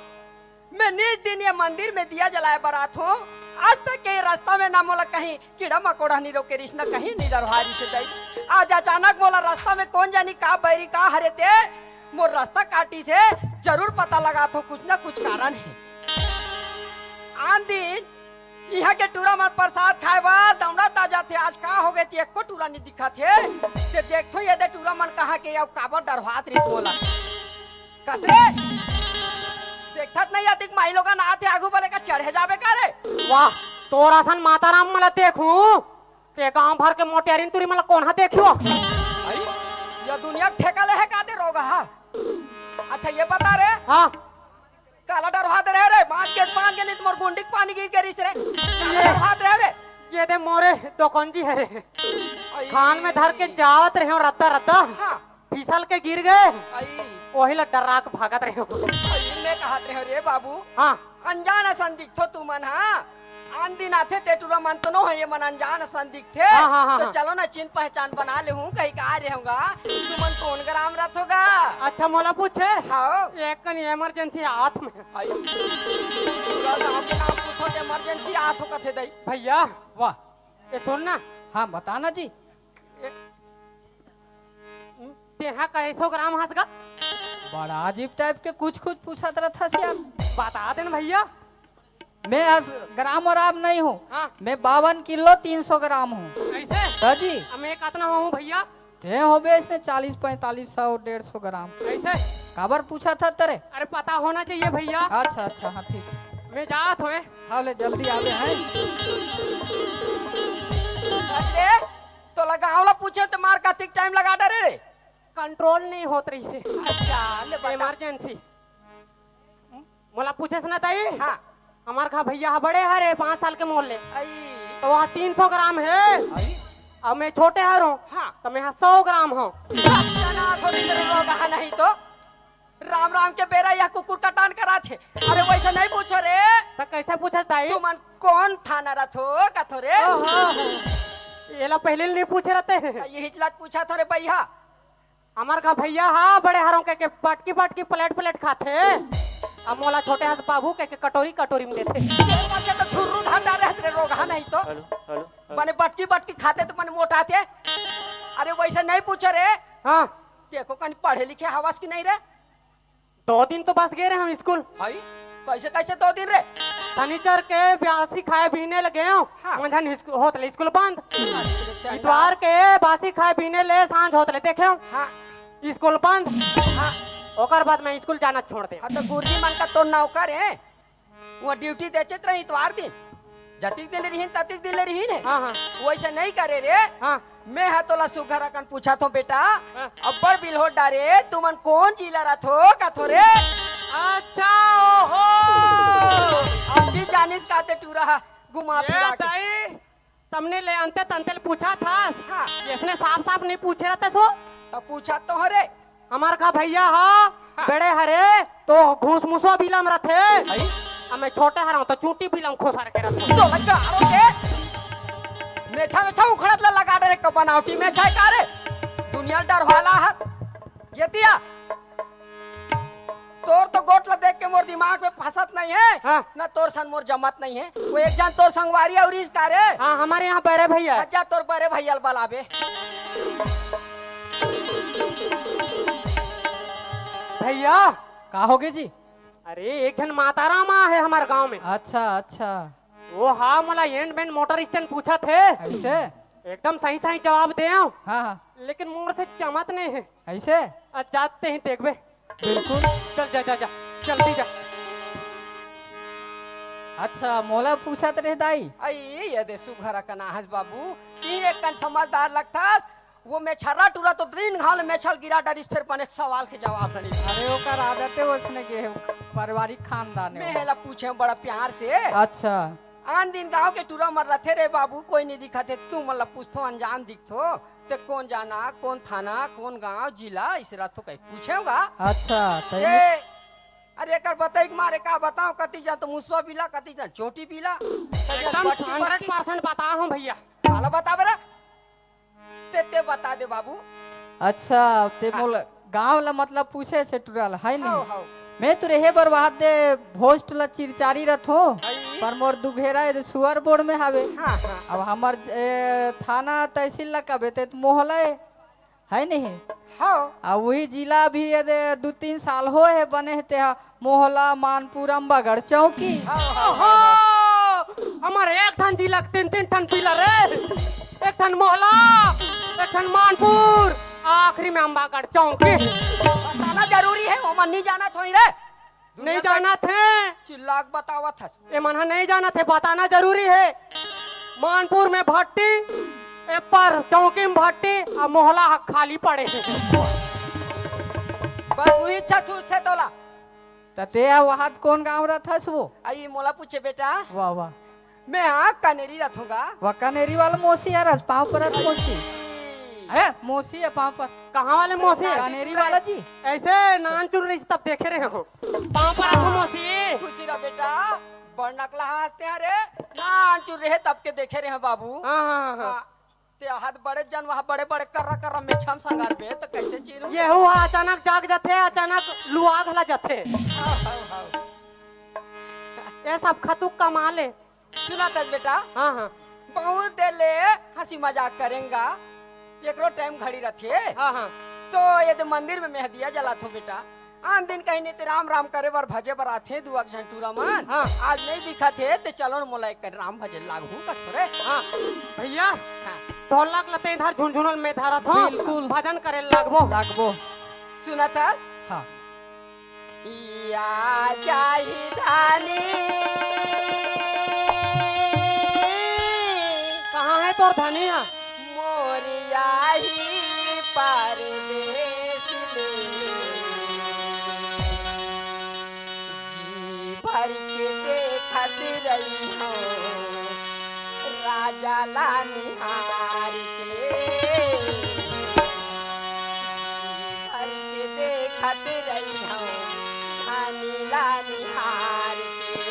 मैं नित दिन ये मंदिर में दिया जलाए बर आत हों, आज तक ये रास्ता में ना मोला कहीं कीड़ा मकोड़ा नहीं रोके रिस, ना कहीं नहीं डरवाए रिस दाई। आज अचानक मोला रास्ता में कोन जानी का बैरी का हरे ते मोर रास्ता काटिस हे, जरूर पता लगात हों, कुछ ना कुछ कारण हे। आन दिन इहाँ के टूरा मन प्रसाद खाए बर दौड़त आ जाथे, आज का हो गे ते एको टूरा नइ दिखत हे। ते देखथों ये दे टूरा मन कहाँ के अउ काबर डरवात रिस मोला। कस रे, देखथस नहीं अतिक माईलोगन आथे आगू बले का चढ़े जाबे का रे? वाह, तोर असन माता राम मन ला देखहूँ, ते गांव भर के मोटेरिन टूरी मन ला कोन हा देखियो? अरे, ये दुनिया के ठेका ले हे का ते रोगहा? अच्छा ये बता रे। हाँ। काला डरवात रहे रे, बाँच के, बाँच के नहीं त मोर गुंडी के पानी गिर के रिस रे। काला ये डरवात रहे रे। ये दे मोरे डोकंजी हे रे। आई। खान में धर के जावत रहे हों रद्दा रद्दा। हाँ। फिसल के गिर गे। आई। वही ला डरा के भागत रहे हों। आई, मैं कहत रहे हों रे बाबू। हाँ। अनजान असन दिखथो तुमन, हाँ। आन दिन आथे ते टूरा मन तो नो हे, ये मन अनजान असन दिखथे। हाँ, हाँ, हाँ, तो हाँ। चलो ना, चिन्ह पहचान बना ले हूँ, कहीं का आ रहे होगा। तुमन कौन ग्राम रथोगा? अच्छा, मोला पूछे? हाँ। एक कन emergency आत में। आई। टूरा गाँव के नाम पूछो तो emergency आत हो कथे दई। भैया। वाह। ये सुन ना। हाँ, बता ना जी। ये, तेहा कैसो ग्राम हस गा? बड़ा अजीब type के कुछ कुछ पूछत रथस यार। बता दे ना भैया। मैं हस ग्राम और आप नहीं हूँ। हाँ। मैं बावन किलो तीन सौ ग्राम हूँ। ऐसे? हाँ जी। अब मैं कितना हूँ भैया? ते होबे इसने चालीस, पैंतालीस सौ, डेढ़ सौ ग्राम। ऐसे? काबर पूछा था तेरे? अरे पता होना चाहिए भैया। अच्छा, अच्छा, हाँ, ठीक। मैं जात होए। हाँ, ले जल्दी आवे हैं। अरे, तो लगाव ला पूछे तो मार कतिक time लगा डरे रे? Control नहीं होत रही से। अच्छा, ले बता। Emergency। मोला पूछे से ना ताई? हाँ। हमार खा भैया ह बड़े हरे, पाँच साल के मोर ले। आई। तो वह तीन सौ ग्राम है। आई। अब मैं छोटे हरों। हाँ। तो मैं ह सौ ग्राम हूँ। सत्यानाश हो गई तेरे रोगहा नहीं तो। राम राम के बेरा यह कुकुर कटान करा थे। अरे वैसे नहीं पूछो रे। तो कैसे पूछे ताई? तुमन कौन थाना रथो कथो रे? ओहो। ये ला पहले नहीं पूछे रहते। ये हिचलात पूछा था रे भैया। हमार का भैया हा बड़े हरों के, के बटकी बटकी प्लेट प्लेट खाथे। अब मोला छोटे हाथ बाबू के, के कटोरी कटोरी में देथे। तोर बच्चे तो छुर्रू धर डारे हस रे रोगहा नहीं तो। Hello, hello, hello. बने बटकी बटकी खाथे तो बने मोटाथे। अरे वैसे नहीं पूछो रे। हाँ। देखो कहीं पढ़े लिखे हवस कि नहीं रे? दो दिन तो बस गए रहे हम स्कूल। भाई, कैसे, कैसे दो दिन रे? शनिचर के बासी खाए बीने लगे हो, हाँ। मंझन स्कू-, होत ले स्कूल बंद। अरे चंडा। इतवार के बासी खाए बीने ले सांझ होत ले देखे हो, हाँ। स्कूल बंद। हाँ। ओकर बाद मैं स्कूल जाना छोड़ दे। हाँ, तो गुरुजी मन का तो नौकर है, वो ड्यूटी देचत रही इतवार दिन, जतिक दिन ले रहीन, ततिक दिन ले रहीन है। हाँ, हाँ। वैसे नहीं करे रे। हाँ। मैं हा तोला सुघर अकन पूछत हों बेटा, हाँ। अब्बड़ बिलहोट डारे, तुमन कौन जिला रथो कथो रे? अच्छा, ओहो। अब भी जानिस काते टूरा हा, घुमा ए फिरा के। दाई, तमने ले अंते तंते ले पूछा थास। हाँ। इसने साफ साफ नहीं पूछे रहते सो। तो पूछा तो हो रे। हमार का भैया हा, हाँ। बड़े हरे, तो घूस मुसवा बिलम रथे। हई? अब मैं छोटे हरंव, तो चूंटी बिलम खोसर के रथे। तो लगा आरो के। मेछा, मेछा उखड़त ला लगा डरे क बनावटी मेछा का रे। दुनिया डरवाला हा। ये दिया। तोर तो गोठ ला देख के मोर दिमाग में फंसत नहीं है, हाँ। ना तोर सन मोर जमत नहीं है। वो एक जन तोर संगवारी अउ रिस का रे। हाँ, हमारे यहाँ बड़े भैया। अच्छा, तोर बड़े भैया ला बलाबे। भैया। का होगे जी? अरे, एक झन माता राम आ है हमार गांव में। अच्छा, अच्छा। वो हा मोला एंड में मोटर स्टैंड पूछा थे। ऐसे? एकदम सही सही जवाब दे आओ। हाँ, हाँ। लेकिन मोर से जमत नहीं है। ऐसे? आज जाते ही देखबे। बिल्कुल। चल जा, जा, जा, जल्दी जा। अच्छा, मोला पूछत रहे दाई। आई, ये दे सुघर अकन आहस बाबू, तीन एक कन समझदार लगथस। वो मेछर्रा टूरा तो दिन घाल मेछल गिरा डरिस, फिर अपन एक सवाल के जवाब नहीं। अरे, ओकर आदते वसने के है, पारिवारिक खानदान है मैं वो। हेला पूछे बड़ा प्यार से। अच्छा। आन दिन गांव के टूरा मन रथे रे बाबू, कोई नहीं दिखत है, तुमन ला पूछथो, अनजान दिखथो, ते कौन जाना, कौन थाना, कौन गांव, जिला, इसे रथो कहीं पूछेगा। अच्छा, ते तैने अरे एकर बताई के मारे का बताओ, कति जान तो मुसवा बिला, कति जान चोटी बिला, कति जान एकदम बट्टी सौ बट्टी। Percent बता हूँ भैया। काला बता बरा? ते, ते बता दे बाबू। अच्छा, ते हाँ। मोल गांव ला मतलब पूछे से टुरा ला, है नहीं? हाव, हाव। मैं तो रहे बर वहाद दे भोस्ट ला चिरचारी रथो, हई। पर मोर दुघेरा ये दे सुअर बोर्ड में हावे। हाँ, हाँ। अब हमर, ए, थाना तहसील ला कबे ते तो मोहला है, है नहीं? हाव। आ वही जिला भी ये दे दू तीन साल हो है बने है ते हा, मोहला, मानपुर, अम्बागढ़ चौकी। हाव, हाव, ओहो! हाव, हाव। हमारे एक ठन जिला के तीन, तीन ठन पिलर रे। एक ठन मोहला, एक ठन मानपुर, आखिरी में अम्बागढ़ चौकी। बताना जरूरी है, ओमन नहीं जानत होई रे। दुनिया नहीं का जानत है। चिल्ला के बतावत हस। ए मन ह नहीं जानत है, बताना जरूरी है। मानपुर में भट्टी, ए पर चौकी में भट्टी, आ मोहला ह खाली पड़े है। बस वही इच्छा सूझ थे तोला। त ते ह वहाद कौन गांव रथस वो? आई मोला पूछे बेटा। वाह, वाह। मैं हाँ कनेरी रथूंगा। वाह, कनेरी वाला मौसी यार, आज पाँव परत मौसी। अरे, मौसी है पाँव पर। कहाँ वाले मौसी? कनेरी वाला जी। ऐसे नान चुन रही तब देखे रहे हो। पाँव परत हो मौसी। खुशी रह बेटा, बड़ नकला हंसते हैं रे। नानचुन रहे तब के देखे रहे हैं बाबू। हाँ, हाँ, हाँ, हाँ। हाँ, ते हाथ बड़े जन वहाँ बड़े बड़े कर्रा कर्रा मेछम संगार बे, तो कैसे चीनहूँ? येहू हा अचानक जाग जाथे, अचानक लुआ घला जाथे। हाँ, हाँ, हाँ। ये सब खतुक कमाल ए। सुनत हस बेटा? हाँ, हाँ। बहुत देर ले हंसी मजाक करेंगा, एकरो टाइम घड़ी रथे। हाँ, हाँ। तो ये दे मंदिर में मैं दिया जलात हूँ बेटा। आन दिन कहीं नहीं ते राम राम करे बर भजे बर आथे दुआ के झन टूरा मन। हाँ। आज नहीं दिखत हे ते चलो न मोला एक राम भजन लागहू कथो रे। हाँ। भैया, हाँ। ढोलक ल ते इधर झुनझुनल में धरत हो। बिल्कुल। भजन करे लागबो। लागबो। सुनत हस? हाँ। या जाही धानी। कहाँ है तोर धनी हा? मोर आही परदेस ले। जी भर के देखत रहिहौं राजा ला निहार के। जी भर के देखत रहिहौं धनी ला निहार के।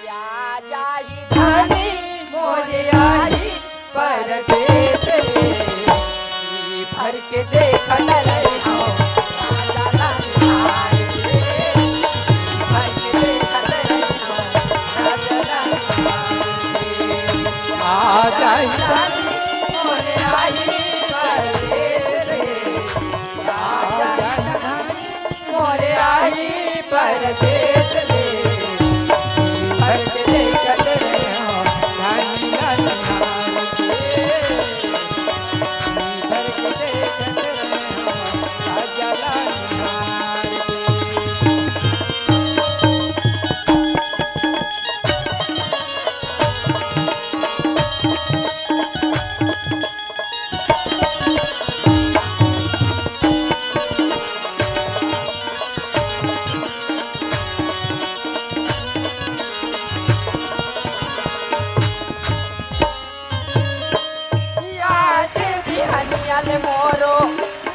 या जाही धनी मोर आही परदेस ले। जी भर के देखत रहिहौं राजा ला निहार के। जी भर के देखत रहिहौं राजा ला निहार के। आ जाही धनी मोर आही परदेस ले। आ जाही धनी मोर आही परदेस ले। जी भर के देखत रहिहौं धनी ला निहार के। जी भर के देखत रहिहौं राजा ला निहार के। आज बिहनिया ले मोरो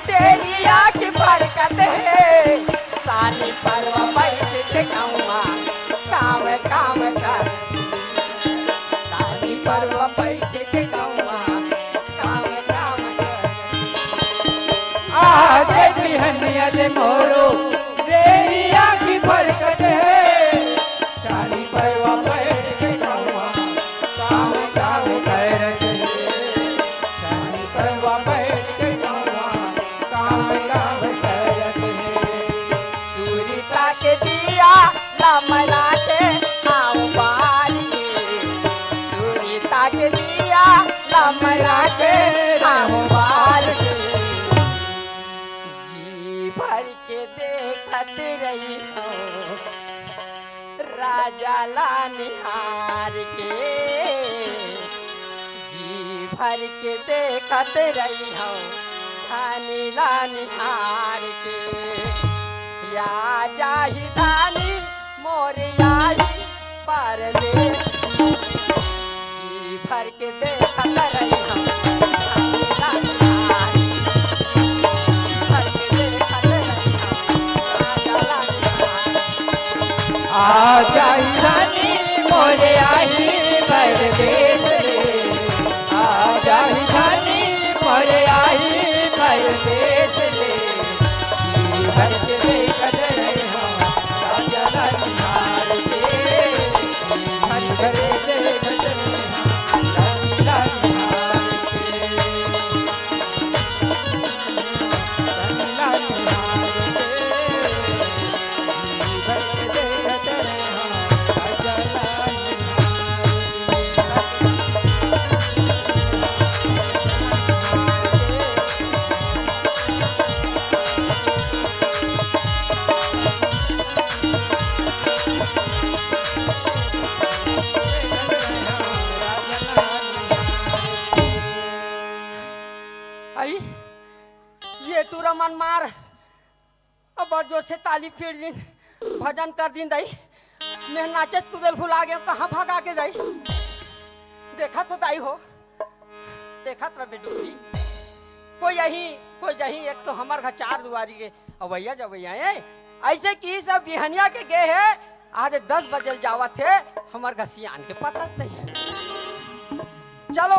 डेरिया के बरकत हे। सानी परवा बैठ के गौवा काम काम कर। सानी परवा बैठ के गौवा काम काम कर। आज बिहनिया ले मोरो डेरिया के बरकत हे। सानी परवा बैठ के गौवा काम काम करत हे। सानी परवा बैठ के गौवा काम काम करत हे। सुरीता के दिया लमरा के ठाँव बार के। सुरीता के दिया लमरा के ठाँव बार के। जी भर के देखत रहिहौं राजा ला निहार के। जी भर के देखत रहिहौं धानी ला निहार के। या जाही धानी मोर आही परदेस। जी भर के देखत रहिहौं धानी ला निहार के। जी भर के देखत रहिहौं राजा ला निहार के। आ जाही धानी मोर आही परदेस ले। आ जाही धानी मोर आही परदेस ले। जी भर के देखत रहिहौं राजा ला निहार के। जी भर के देखत रहिहौं राजा ला निहार के। आई, ये टूरा मन मार, अब जोर से ताली पीट दिन, भजन कर दिन दाई। मैं नाचत कूदल भुला गेंव, कहाँ भगा गे दाई? देखत हो दाई हो, देखत रह बेटुकी। कोई यही, कोई जही, एक तो हमर घर चार दुआरी के अवैया जवैया हे। ऐसे कि सब बिहनिया के गे हे, आज दस बजे ल जावत हे, हमर घर सियान के पता नहीं हे। चलो,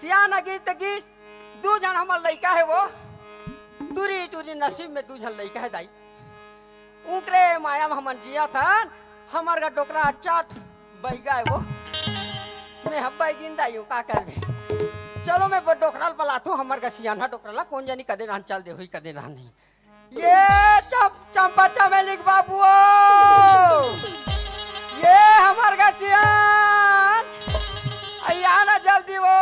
सियान अगिस त गिस, दू झन हमर लइका हे वो, टूरी टूरी नसीब में दू झन लइका हे दाई। उकरे माया में हमन जियत हन, हमर घर डोकरा चार ठो बइगा हे वो। मैं ह बइगिन दाई हूँ, का करबे। चलो, मैं वो डोकरा ल बलाथों, हमर घर सियान ह डोकरा ला कोन जनी कदे रहन चल दे होही, कदे रहन नहीं। ये चम-, चंपा चमेली के बाबू, ये हमर घर सियान, अइया ना जल्दी वो।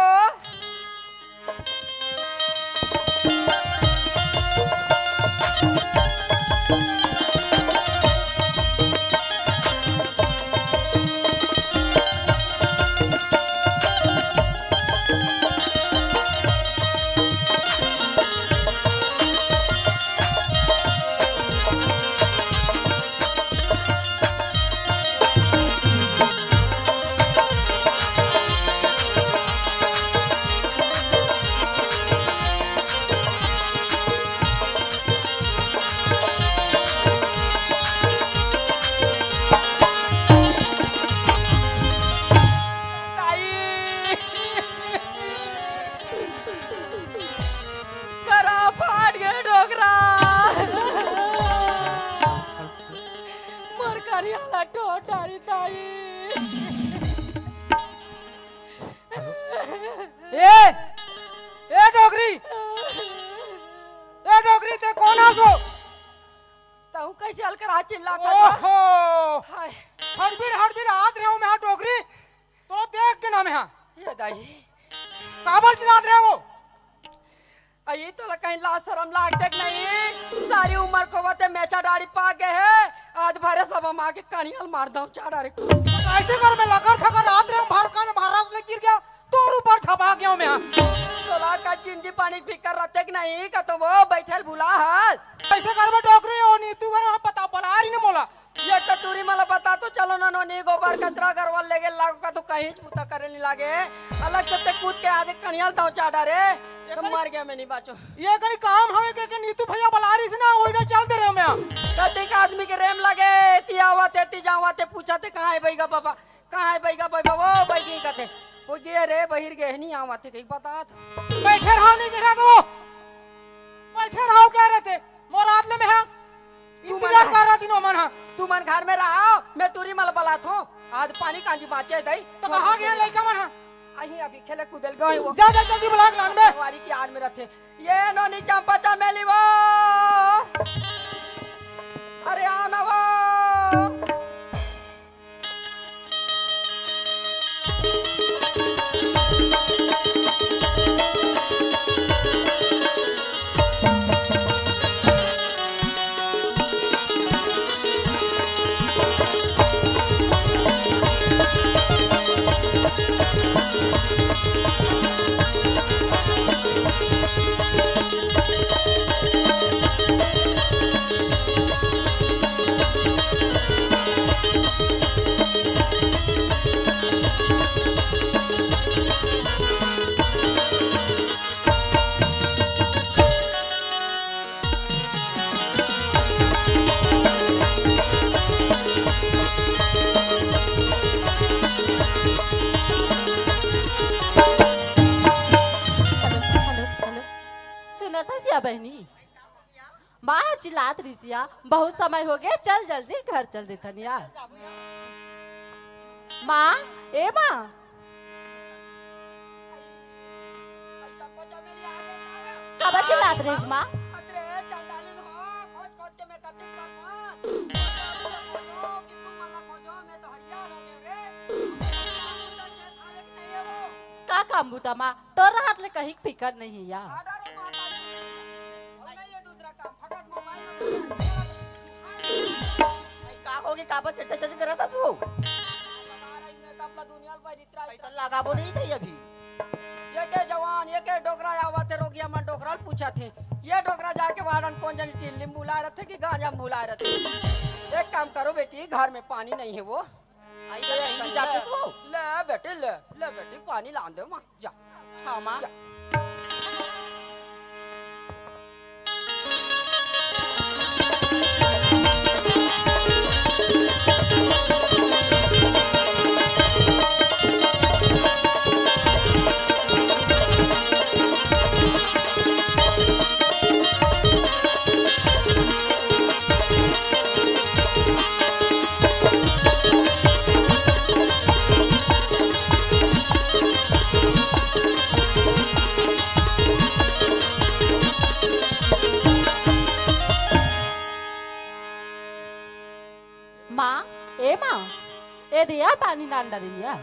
दाई, करा फाट गे डोकरा। मोर करिया ला ठोर डारी दाई। ए, ए डोकरी, ए डोकरी, ते कोन आस वो? तहूँ कइसे अलकरहा चिल्लात हस? ओहो! हाय। हड़बिड़, हड़बिड़ आत रहेंव मैं हा डोकरी, तो देख के ना मैं हा। ये दाई। काबर चिल्लात रहेंव वो? अई तोला कहीं लाज सरम लागथे कि नहीं? सारी उमर को वते मेचा डाड़ी पाक गे हे, आज भरे सभा मा आके कनिया ल मार दंव चार डारे। कइसे करबे, लकर थकर आत रहेंव भरका में भर्रा ले गिर गेंव, तोर ऊपर झपा गेंव मैं हा। तोला का जिंदगी पानी के फिकर रहिथे कि नहीं? का तो वो बइठे ल भुला हस। कइसे करबे डोकरी, ओ नीतू घर में पता बला रही ने मोला। ये तो टूरी मन ला बता तो चलो ना, नोनी गोबर कचरा घरवा लेगे लागो, का तो कहीं बुता करे नहीं लागे। अलग से ते कूद के आधे कनिया ल दंव चार डारे, तो मर गेंव मैं, नहीं बाँचों। ये कनी काम हवे के, के नीतू भइया बला रहिस ना, ओही ना चल दे रहेंव मैं हा। सती का आदमी के रेम लगे, एती आवत हे, एती जावत हे, पूछत हे, "कहाँ हे बइगा बाबा? कहाँ हे बइगा बाबा?" वो बइगी कथे, "वो गे रे, बहिर गे हे, नहीं आवत हे," कही बतात। बइठे रहा, नहीं गे रहा तो वो। बइठे रहा, का रहिथे? मोर आत ले मैं हा इंतजार कर रहा दिनों मन हा। तुमन घर में रहा, मैं टूरी मन ला बलाथों। आज पानी कांजी बाँचे दाई। तो कहाँ गे लइका मन हा? अहीं अभी खेले कूदे ल गे हे वो। जा, जा, जल्दी बला के लान बे। संगवारी के याद में रहिथे। ये नोनी चंपा चमेली वो। अरे आओ ना वो। Hello, hello, hello. सुनत हस या बहिनी? माँ चिल्लात रहिस या, बहुत समय हो गे, चल जल्दी घर चल देथन या। माँ, ए माँ। काबर चिल्लात रहिस माँ? का काम बुता माँ? तोर रहत ले कहीं फिकर नहीं हे या। अरे का होगे, काबर चच चच करत हस वो? लगाबो नहीं थे अभी। ये के जवान, ये के डोकरा आवत हे, रोगिया मन डोकरा ल पूछत हे। ये डोकरा जाके वार्डन कोन जनी टिल्ली में बुलाए रहिथे कि गांजा में बुलाए रहिथे। एक काम करो बेटी, घर में पानी नहीं हे वो। आई तो ले, नहीं ले, जाते वो। ले बेटी, ले, ले बेटी, पानी लान दे माँ, जा। हाँ, माँ। जा। तेहा पानी लान डारिन या।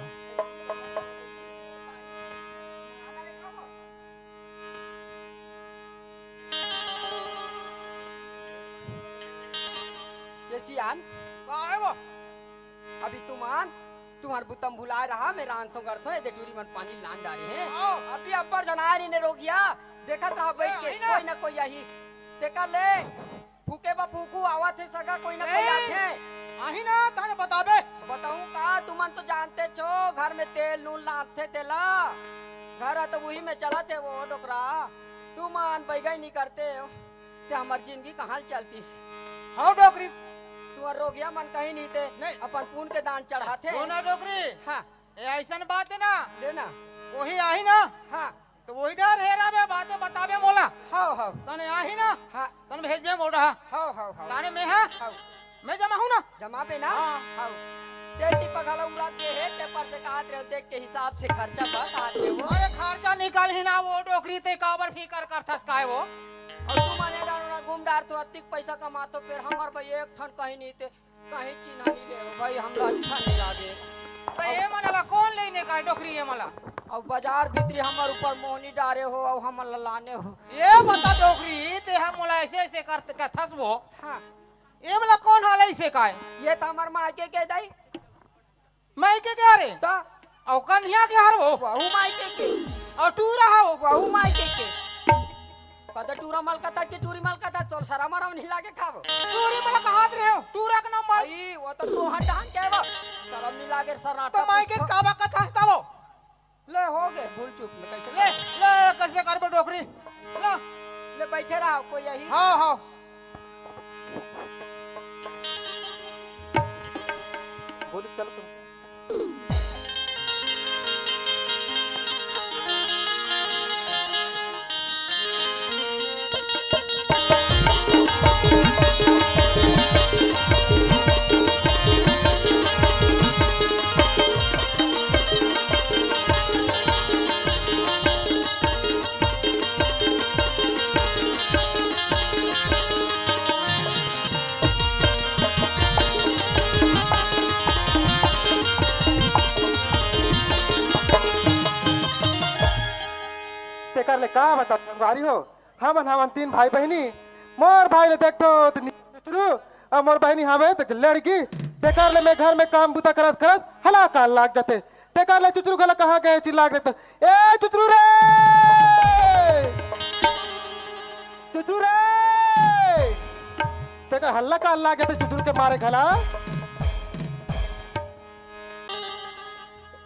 ये सियान, का हे वो? अभी तुमन, तुम्हर बुता म भुलाय रहा, मैं रांधथों करथों, ये दे टूरी मन पानी लान डारे हे। हाँ। अभी अब्बड़ झन आय रहिन रोगिया, देखत रहा बइठ के, कोई ना कोई आही। तेकर ले, फूके बर फूकू आवत हे सगा, कोई ना कोई आथे। आही ना, तहने बताबे। बताहूँ का, तुमन तो जानतेच हो, घर में तेल नून लागथे तेला। घर ह तो उही में चलत हे वो डोकरा। तुमन बइगई नइ करते हो, ते हमर जिनगी कहाँ ले चलतिस? हव डोकरी। तुँहर रोगिया मन कहीं नइ ते, अपन पुन के दान चढ़ाथे। सुन ना डोकरी। हाँ। ए अइसन बात हे ना। ले ना। कोही आही ना। हाँ। त ओही डहर हेराबे, बातो बताबे मोला। हव, हव। तहने आही ना। हाँ। तहने भेजबे मोर डहर। हव, हव, हव। तहने मैं हा। हव। मैं जमाहूँ ना। जमाबे ना? हाँ। हव। ते टिपा घला उड़ा के हे, ते पर से कहत रहे हो, देख के हिसाब से खर्चा बता दे हो। अरे खर्चा निकालही ना वो डोकरी, ते काबर फिकर करथस काय वो? अउ तुमन ए डाँड़ घूम डारथो, अतिक पइसा कमाथो, फेर हमर बर एक ठन कहीं नइ ते। कहीं चिन्हा नइ ले हो भाई, हमला अच्छा नइ लागे। त ए मन ला कोन लेने का हे डोकरी ए मन ला? अउ बाजार भीतरी हमर ऊपर मोहनी डारे हो, अउ हमन ला लाने हो। ए बता डोकरी, ते हा मोला अइसे अइसे कर कथस वो। हाँ। ए मन ला कोन हा लइसे का हे? ये त हमर मायके के दाई। मायके के हरे? त? अउ कनिहा के हर वो? वहू मायके के। अउ टूरा हा वो? वहू मायके के। कदा टूरा मलकथा के टूरी मलकथा, तोर सरम मरम नइ लागे का वो? टूरी मला कहत रहे हो, टूरा के नंबर। अई, वो तो तोर हड्डा हन के वो। सरम नइ लागे, सन्नाटा त मायके कुछ तो। काबर कथस त वो? ले, हो गे, भूल चूक ले, कइसे ले, कर? ले, कइसे करबे डोकरी? ले। ले, बइठे रहा, कोई आही। हाँ, हाँ। बोली, चल, चल। तेकर ले का बताओ संगवारी हो, हमन हवन तीन भाई बहिनी। मोर भाई ले देखथो त नी-, चुचरू, अउ मोर बहिनी हवे त लड़की। तेकर ले मैं घर में काम बुता करत करत हलाकान लाग जाथे। तेकर ले चुचरू घला कहाँ गे चिल्ला के देखथो, "ए चुचरू रे! चुचरू रे!" तेकर हलाकान लाग जाथे चुचरू के मारे घला।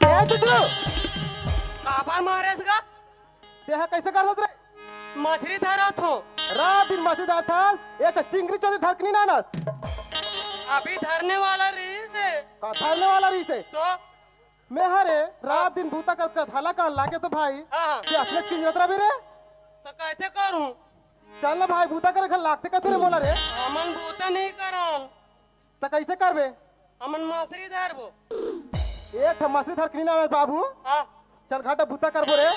ए चुचरू! काबर मारेस गा? तेहा कइसे करत रे? मछरी धरत हो। रात दिन मछरी धरथस, एक चिंगरी चोरी धर के नइ लानस। अभी धरने वाला रहिस हे। का धरने वाला रहिस हे? तो? मैं हरे रात दिन बूता करत करत हलाकान लागे तो भाई, हाँ, हाँ। ते असलेच किंजरत रहिबे रे। त कइसे करूँ? चल ना भाई, बूता करे घर लागथे कथू रे मोला रे। हमन बूता नइ करन। त कइसे करबे? हमन मछरी धरबो। एक ठा मछरी धर के नइ लानस बाबू। हाँ। चल घाटा बूता करबो रे।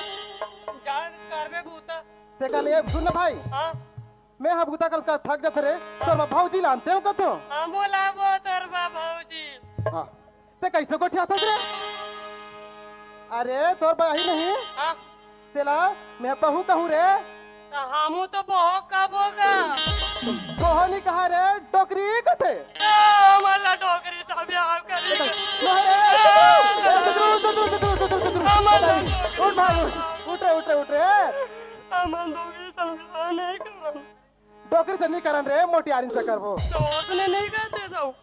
जा करबे बूता। तेकर ले सुन ना भाई। हाँ। मैं हा बूता कर, कर थक जाथे रे। तोर बर भौजी लानतेंव कथों। हाँ, बोलाबो तोर बर भौजी। हाँ। ते कइसे गोठियाथस रे? अरे तोर बर आही नहीं। हाँ। तेला मैं बहू कहूँ रे। त हमू तो बहो कबो गा। बहो नइ कहा रे, डोकरी कथे। ए, हमन ला डोकरी समझाव करी। नहीं रे, ए, चुचरू, चुचरू, चुचरू, चुचरू, चुचरू। हमन ला डोकरी उठ भाई, उठ, उठ रे, उठ रे, उठ रे। हमन डोकरी समझाव नइ करन। डोकरी से नइ करन रे, मोटियारिन से करबो। तो उसने नइ करते सब।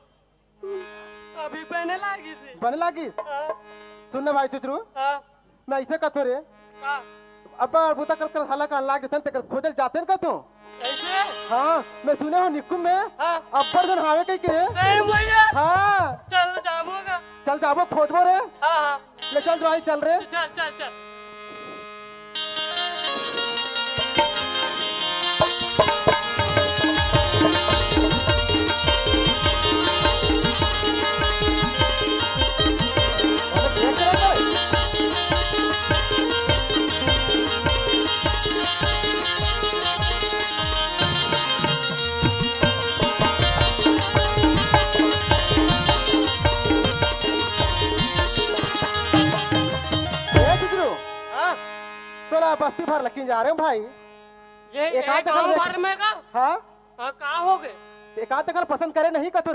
अभी बने लागिस हे। बने लागिस? हाँ। सुन ना भाई चुचरू। हाँ। मैं अइसे कथों रे। का? अब्बड़ बूता कर कर हलाकान लाग जाथे, तेकर खोजे ल जाथन कथों। कइसे? हाँ, मैं सुने हों निकुम में। हाँ। अब्बड़ झन हावे कहिके रे। सही भैया। हाँ। चल जाबो गा। चल जाबो, खोजबो रे। हाँ, हाँ। ले चल भाई, चल रे। चल, चल, चल। बस्ती भर लकिन जा रहे हो भाई। ये एक आध एक जगह गांव देख भर में का? हाँ। हाँ, का हो गए? एक आध जगह पसंद करे नहीं कथो।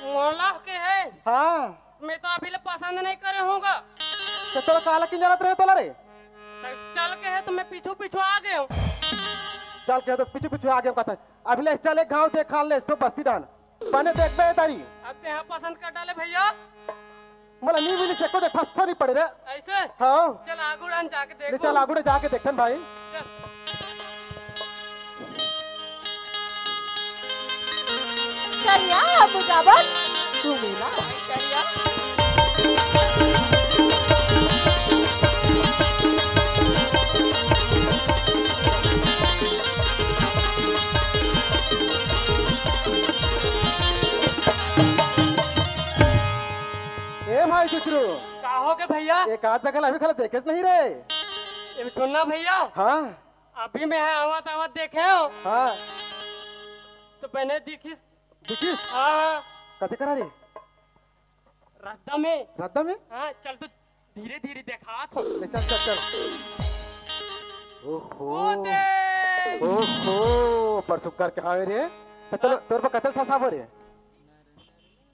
मोला के है। हाँ। मैं तो अभी ले पसंद नहीं करे होगा। तो तोला का लकिन जाना रहे तोला रे? तो चल के है तो मैं पीछू पीछू आ गया हूँ। चल के है तो पीछू पीछू आ गया हूँ कहता है। अभी ले चल एक गांव देख खा ले तो बस्ती डाल। बने देखबे तारी। अब ते यहाँ पसंद कर डाले भैया। मोला नी मिली से को देख फस्सा नहीं पड़े रे। ऐसे? हाँ। चल आगू डान जाके ले देखो। चल आगू डान जाके देखन भाई। चल। चलिया, अब जाबन घूमेला। चलिया। ए भाई चुचरू। का हो गए भैया? एक आध जगह अभी खला देखेस नहीं रे। ये सुनना भैया। हाँ। अभी मैं है आवत आवत देखे हो। हाँ। तो मैंने दिखिस। दिखिस? हाँ, हाँ। कते करा रे? रद्दा में। रद्दा में? हाँ, चल तो धीरे धीरे देखात हो। ले चल, चल, चल। ओहो। ओ दे। ओहो, पर सुक्कर के हावे रे। तो चलो, हाँ। तोर पर कतल ठसाबो रे?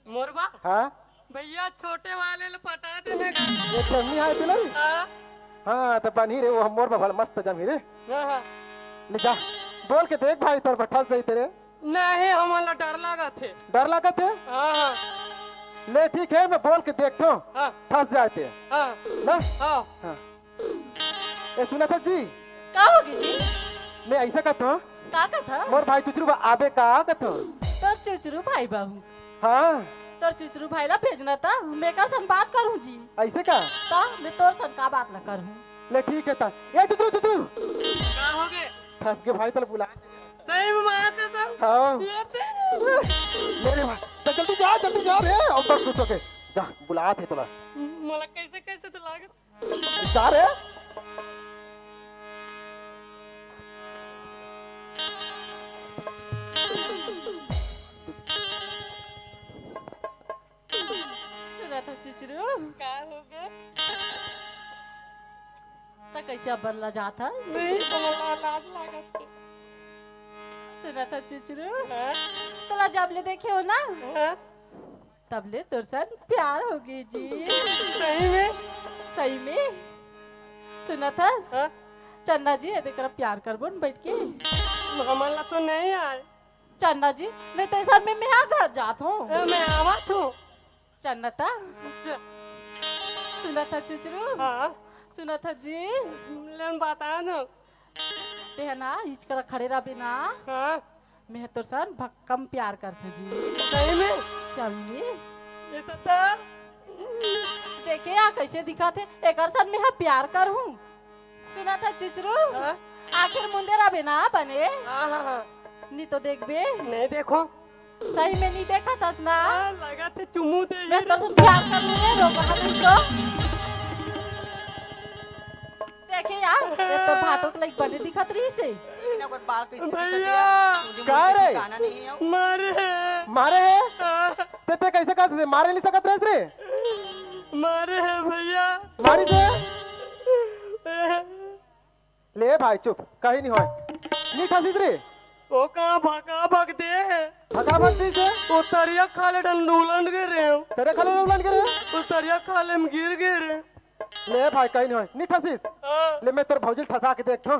मोरबा? हाँ? भैया, छोटे वाले ले पटा देने का। ये ठेमनी है तू नहीं? हाँ। हाँ, तो बनी रे, वो हम मोरबा भल मस्त जमी रे। हाँ, हाँ। ले जा, बोल के देख भाई, तोर पर ठस जाई तेरे। नहीं, हमन ला डर लागत हे। डर लागत हे? हाँ, हाँ। ले ठीक है, मैं बोल के देखथो। हाँ। फंस जाए ते। हाँ। ना? हाँ। हाँ। ए, सुना था जी? का होगे जी? मैं ऐसा कहता हूँ। का कहत हस? मोर भाई चुचरू बा आबे का कहत हूँ। तोर चुचरू भाई बाहू। हाँ। तोर चुचरू भाई ला भेजना था, मैं का सन बात करूँ जी। ऐसे का? ता मैं तोर सन का बात ला करूँ। ले ठीक है ता। ए चुचरू, चुचरू। का होगे? फंस गए भाई, तल बुला। सही में माया कसम? हाँ। ये तेरे। ले रे भाई, चल जल्दी जा, जल्दी जा रे, अब बस कुछ हो गए। जा, बुलात हे तोला। मोला कैसे, कैसे तो लागत। जा रे। सुना था चुचरू? का होगे? त कैसे अब्बर ला जात हस? नहीं, तो मोला लाज लागत हे। सुना था चुचरू? हाँ? तोला जब ले देखे हो ना, हाँ? तब ले तोर सन प्यार होगे जी। सही में? सही में। सुना था? हाँ? चन्ना जी, एदे करा प्यार करबो न बैठ के। हमन ला तो नहीं आए। चन्ना जी, नहीं तो ऐसा में मैं घर जात हूँ। ए, मैं आवत हूँ। चन्ना ता? च- सुना था चुचरू? हाँ। सुना था जी? लेन बता न। ते ह ना, इचकरा खड़े रहबे ना। हाँ। मैं तोर सन भक्कम प्यार करथे जी। सही में? सही में। ये तो, तो देखे या कैसे दिखत हे, एकर सन मैं ह प्यार करहूँ। सुना था चुचरू? हाँ? आखिर मुंदे रहबे ना बने? हाँ, हाँ, हाँ। नी तो देखबे। नहीं देखो। सही में नी देखत हस ना? हाँ, लगा थे चुमू दे मैं ही तोर से प्यार कर लूँ रे, रो कहा नहीं तो। देखे यार, ये तो भाटो के लाइक बने दिखत रही से। देखना ओकर बाल कैसे दिखत हे भैया। यार। उनके मुंह का के रे? ठिकाना नहीं है। मारे है। मारे है? हाँ। ते, ते कैसे कहत हे? मारे नहीं सकत रहे रे? मारे है भैया। मारी दे। ले भाई चुप, कहीं नहीं होय। नहीं ठसिस रे। ओ का भका भक दे। भका भक दे से? ओ तरिया खाले डन उलंड गे रे। तेरे खाले उलंड गे रे? ओ तरिया खाले में गिर गे रे। ले भाई, कहीं नहीं होय। नहीं ठसिस। हाँ। ले मैं तोर भौजी ल ठसा के देखथों।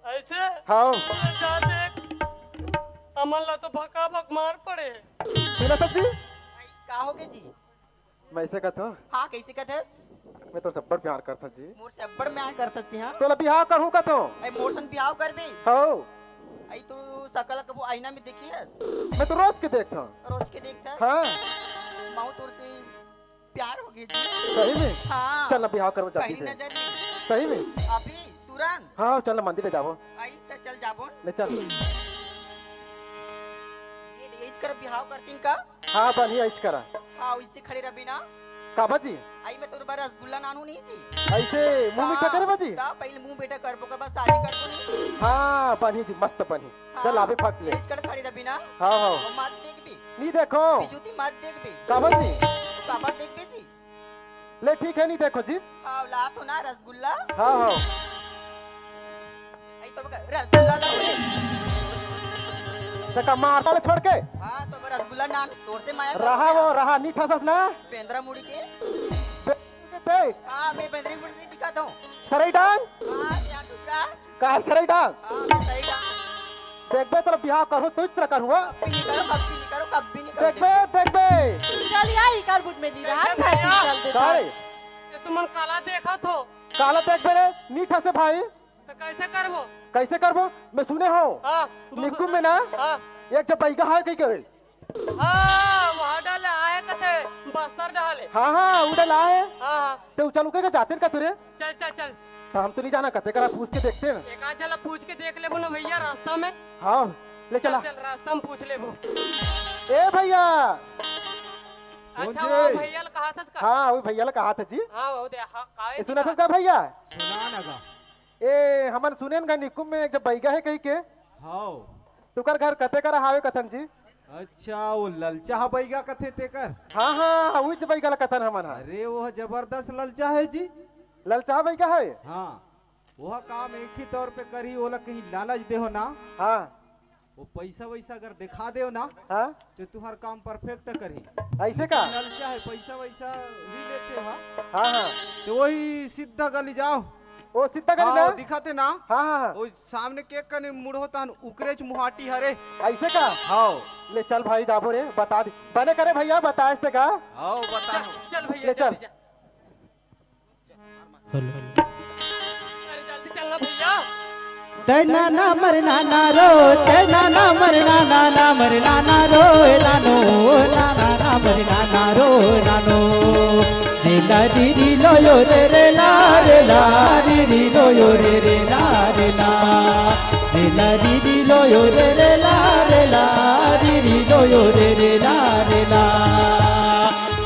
ऐसे? हाँ। ले जा देख। हमन ला तो भका भक मार पड़े। सुना सच्ची? का होगे जी? मैं ऐसे कहत हूँ। हाँ, कैसे कहत हस? मैं तोर से अब्बड़ प्यार करत हूँ जी। मोर से अब्बड़ प्यार करत हस ते, हाँ? तोला बिहाव करहूँ कहत हूँ। ऐ मोर सन बिहाव करबे? हौ। ऐ तू सकल कबो आईना में देखियस? मैं तो रोज के देखत हूँ। रोज के देखत हस? हाँ। महूँ तोर से प्यार होगे जी। सही में? हाँ। चल ना बिहाव करबो जल्दी पहली से। नजर में। सही में? अभी तुरंत? हाँ, चल ना मंदिर ले जाबो। आई त चल जाबो। ले चल। ये दे, इच कर बिहाव करतीन का? हाँ, बनी इच करा। हाँ, इचे खड़े रहबे ना। काबा जी? आई मैं तोर बर रसगुल्ला नानू नहीं जी। ऐसे मुँह मीठा हाँ, करे बाजी? ता पहले मुँह मीठा करबो के बाद शादी करबो नहीं। हाँ, बनी जी, मस्त बनी। हाँ, चल आबे फट ले। इच कर खड़े रहबे ना। हाँ, हाँ। वो मत देखबे। नहीं देखो। बिजूती मत देखबे। काबा जी? काबर देखबे जी? ले ठीक है, नहीं देखो जी। हाँ, ला तो ना रसगुल्ला। हाँ, हाँ। तब का, रसगुल्ला ला बोले। ते का मारता ले छोड़ के? हाँ, तो मैं रसगुल्ला नान तोर से माया रहा करूँ वो, क्या? रहा, नी ठसस ना? बेंदरा मुड़ी के। बे-, ते। हाँ, मैं बेंदरी मुड़ी से दिखा दूँ। सरई डांग? हाँ, क्या टुकड़ा? का सरई डांग? हाँ, मैं सरई डांग। देख बे, तोर बिहाव करूँ, तू इतना करूँ, हाँ? कभी नहीं करो, कभी नहीं करो, कभी नहीं करो। देख बे, देख बे। चल यार, इकर बुट में नहीं रहा, कैसे भैया? चल दे का रे? ये तुमन काला देखत हो? काला देख बे रे, नी ठसे भाई। तो कैसे करबो? कैसे करबो? मैं सुने हूँ। हाँ, दूसरा निकुम में ना, हाँ। एक जब बैगा है कहीं के। हाँ, वहाँ डाले आए कथे, बस्तर डाले। हाँ, हाँ, वो डाले आए। हाँ, हाँ। ते उ चल उके के जाते का तुरे? चल, चल, चल। तो हम तो नहीं जाना, कते करा पूछ के देखते हैं। एक आध जला पूछ के देख लेबो ना भैया, रास्ता में। हाँ, ले चल, चला। चल, रास्ता में पूछ लेबो। ए भैया। अच्छा, कौन वो जी? भैया ला कहा था इसका? हाँ, वो भैया ला कहा था जी। हाँ, वो दे, हाँ, काहे ए, सुना था दिखा? इसका भैया? सुना ना गा। ए, हमन सुनेन गा निकुम में एक जब बैगा है कहीं के। हाव। तुकर घर कते करा हावे कथन जी? अच्छा, वो ललचा बैगा कथे तेकर? हाँ, हाँ, उही बैगा ला कथन हमन हा। अरे, वो जबरदस्त ललचा है जी। ललचा बैगा है? हाँ, वो काम एक ही तौर पे करी, ओला कहीं लालच देहो ना। हाँ। वो पैसा वैसा अगर दिखा देव ना, हाँ? तो तुम्हार काम perfect करी। ऐसे का? ललचा है, पैसा वैसा भी लेते हो। हाँ, हाँ। तो वही सीधा गली जाओ। वो सीधा गली हाँ, ना? वो दिखाते ना? हाँ, हाँ, हाँ। वो सामने केक कने मुड़ होता हन, उकरेच मुहाटी हरे। ऐसे का? हाँ। ले चल भाई, जाबो रे, बता दे। बने करे भैया, बताए से का? हाँ, बता। चल, चल भैया, ले चल, चल। ले चल। हेलो। अरे जल्दी चलना भैया। तै नाना मर नाना रो, तै नाना मर नाना, ना मर नाना रो, ए नानो, नाना, ना मर नाना रो, ए नानो। रे ला री री लो यो रे रे ला, रे ला री री लो यो रे रे ला, रे ला। रे ला री री लो यो रे रे ला, रे ला री री लो यो रे रे ला, रे ला।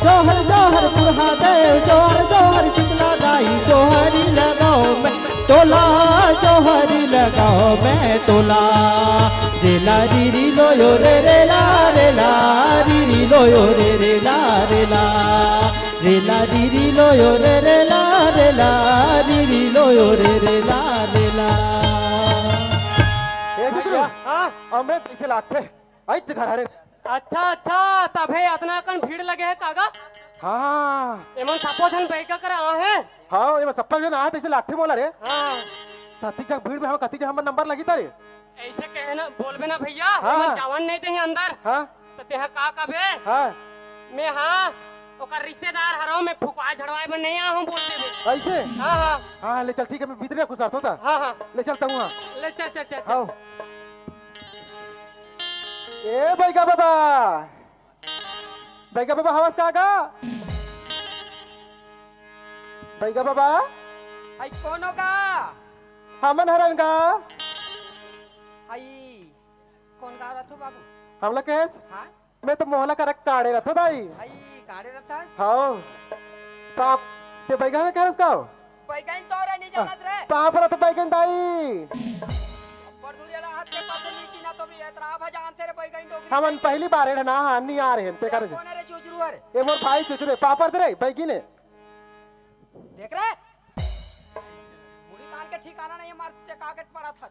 जोहर जोहर बुढ़ा दे, जोहर जोहर शीतला दाई, जोहरी लगाओ मैं टोला, जोहरी लगाओ मैं टोला। रे ला री री लो यो रे रे ला, रे ला री री लो यो रे रे ला, रे ला। रे ला री री लो यो रे रे ला, रे ला री री लो यो रे रे ला, रे ला। ए जुगनू, हाँ? अमृत कैसे लागथे? आइच घर हरे। अच्छा, अच्छा, तभे अतना कन भीड़ लगे हे कागा? हाँ। एमन सबो झन बैगा करा आहे? हाँ, एमन सबो झन आहे, तइसे लागथे मोला रे। हाँ। कति जग भीड़ में हम, कति जग हमर नंबर लगी तारे। ऐसे कहे ना, बोलबे ना भैया, हाँ, एमन हाँ। जावन नहीं देही अंदर। हाँ। तो तेहा का कबे? हाँ। मैं हाँ, ओकर रिश्तेदार हरो, मैं फुकवा झड़वाए बर नहीं आ हूँ बोल देबे। ऐसे? हाँ, हाँ। हाँ, ले चल, ठीक है, मैं भीतरे घुसात होता। हाँ, हाँ। ले चल, तहुआ। ले चल, चल, चल, चल। हाँ। ए बैगा बाबा, बैगा बाबा, हवस का गा? बैगा बाबा। आई कोन हो गा? हमन हरन गा। आई कोन गाँव रथो बाबू? हमला कहेस? हाँ? मैं तो मोहला करा काड़े रथो दाई। आई काड़े रथस? हाँ। पाप, ते बैगा में कहेस का? बैगन तो रे नहीं जानत रे। पाप रथ बैगन दाई। बड़ दूरिया ला हाथ के पास नहीं चिन्हा तो भी एतरा भा जानते रे बैगन डोगरी। हमन पहली बार एड़ ना, हाँ, नहीं आ रहे हैं, ते करे। कौन है रे चुचरू हरे? ये मोर भाई चुचरू है, पापड़ दे रे, बैगी ने। देख रे। मुड़ी कान के ठिकाना नहीं है, मार चका के पड़ा था।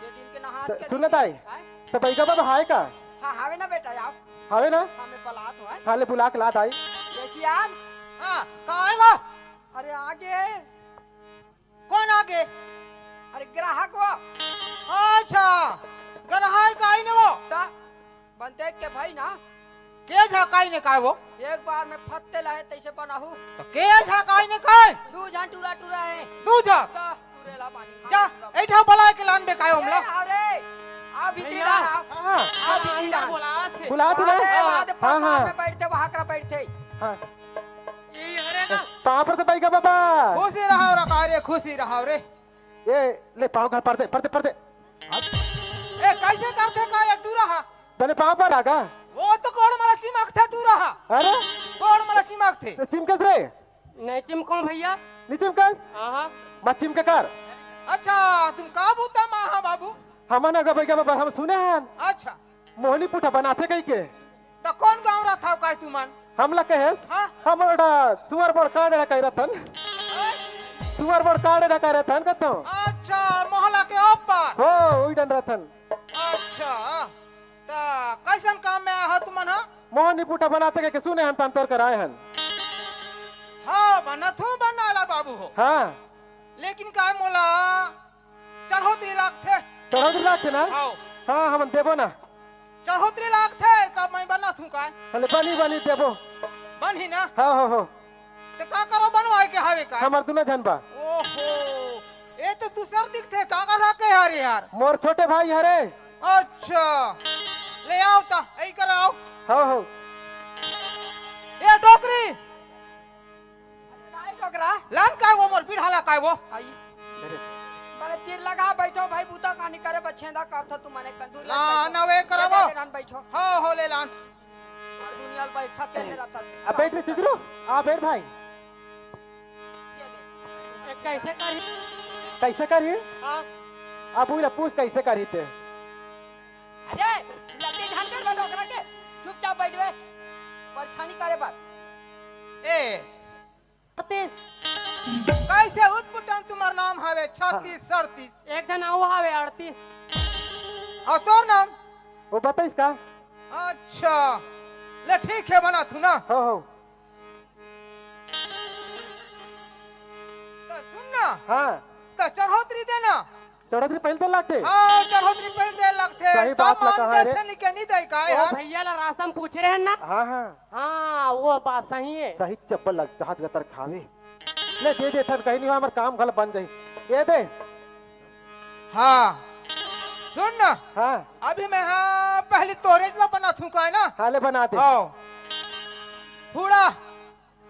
ये दिन के नहास के सुन दिन ताई, के, हैं? तो बैगा बाबा हाय का? हाँ, हावे ना बेटा, आओ। हावे ना? हाँ, मैं बलात हूँ, हैं? हाँ, ले बुला के ला ताई। ये सियान। हाँ, का है वो? अरे आगे। कौन आगे? अरे ग्राहक वो। अच्छा, ग्राहक आई ने वो। ता बनते के भाई ना। के झकाई ने काय वो? एक बार में फत्ते लाए तैसे बनाहू। तो के झकाई ने काय? दू झन टूरा टूरा है। दू झन? ता टूरे ला पानी खा जा, टूरा। ऐठा बलाय के लान बे काय हमला? ए, अरे, आ भीतरी भैया। डाल, आ। हाँ, हाँ। आ भीतरी अंदर डाल। बुलात हे। बुलात हे ना? अरे, हाँ, वहाँ दे हाँ, प्रसाद हाँ। में बैठते, वहाँ करा बैठते। हाँ। ये हरे का? पाँव पर तो बैगा बाबा। खुशी रहाव रे, का रे, खुशी रहाव रे। ए, ले पाँव घर पर दे, पर दे, पर दे। अच्छा। ए, कैसे करथे का ये टूरा हा? बने पाँव पर आगा। वो तो गोड़ मला चिमकथे टूरा हा। अरे? गोड़ मला चिमकथे। तो चिमकस रे? नहीं चिमको भैया। नहीं चिमकस? हाँ, हाँ। मत चिमके कर। अच्छा, तुम का बूता मा हा बाबू? हमन अगा बैगा बाबा हम सुने हन। अच्छा। मोहनी पुठा बनाथे कहिके। त कौन गाँव रथव काय तुमन? हमला कहेस? हाँ? हमन ओटा सुअर बड़ कांड ना कहि रथन। हैं? सुअर बड़ कांड ना कहि रथन कथो। अच्छा, रतन। अच्छा, त कैसन काम में आए हो तुमन ह? मोहन निपुटा बनाते के सुने हन, तन तोर कर आए हन। हाँ, बनत हूँ, बना ला बाबू हो। हाँ। लेकिन काय मोला चढ़ोतरी लागथे। चढ़ोतरी लागथे ना? हाँ। हाँ, हमन देबो ना। चढ़ोतरी लागथे, तब मैं बनत हूँ काय? अरे बनी, बनी देबो। बनही ना? हाँ, हो, हो। ते का करो बनवाए के हवे का? हमर दुनो झन बा। ओहो, ए तो दूसर दिखथे, का कर रखे यार, यार? मोर छोटे भाई हरे। अच्छा, ले आओ ता, यही कर आओ। हो, हो। ए डोकरी। काय डोकरा? लान काय वो मोर बिढ़ाला काय वो? आई। बड़े तीर लगा बैठो भाई, बूता कहानी करे बछेंदा करथो तू मने कंदूर ला लान बैठो। अवे करावो। ले, ले, लान बैठो। हो, हो, ले लान। और दुनिया में बैठा के ले रहता है। अब बैठ रे चुचरू, आ बैठ भाई। ये दे। ए, कैसे करही? कैसे करही? हाँ। अब उला पूछ कैसे करही ते? अरे, लत्ते झान कर बटो करा के, चुपचाप बैठ बे। परेशानी करे बात। ए, छत्तीस। कैसे उटपुटन तुम्हार नाम हवे? छत्तीस, सड़तीस। एक झन अउ हवे, अड़तीस। और तोर नाम? वो बताइस का? अच्छा, ले ठीक है, बना तू ना। हो, हो। त सुन ना। हाँ। त चढ़ोतरी दे ना। चढ़ोतरी पहले दे लागथे। हाँ, चढ़ोतरी पहले दे लागथे। सही तब बात ला मान कहा रे। देथे, नहीं के नहीं दे का ओ यार। भैया ला रास्ता में पूछे रहे ना। हाँ, हाँ। हाँ, वो बात सही है। सही चप्पल लग, जहाज गतर खावे। ले दे दे, थन कहीं नहीं हुआ, हमर काम घल बन जाही। ये दे। हाँ, सुन ना। हाँ। अभी मैं हाँ पहली तोरे ला बना थूका है ना। हाँ, ले बना दे। आओ। बूढ़ा,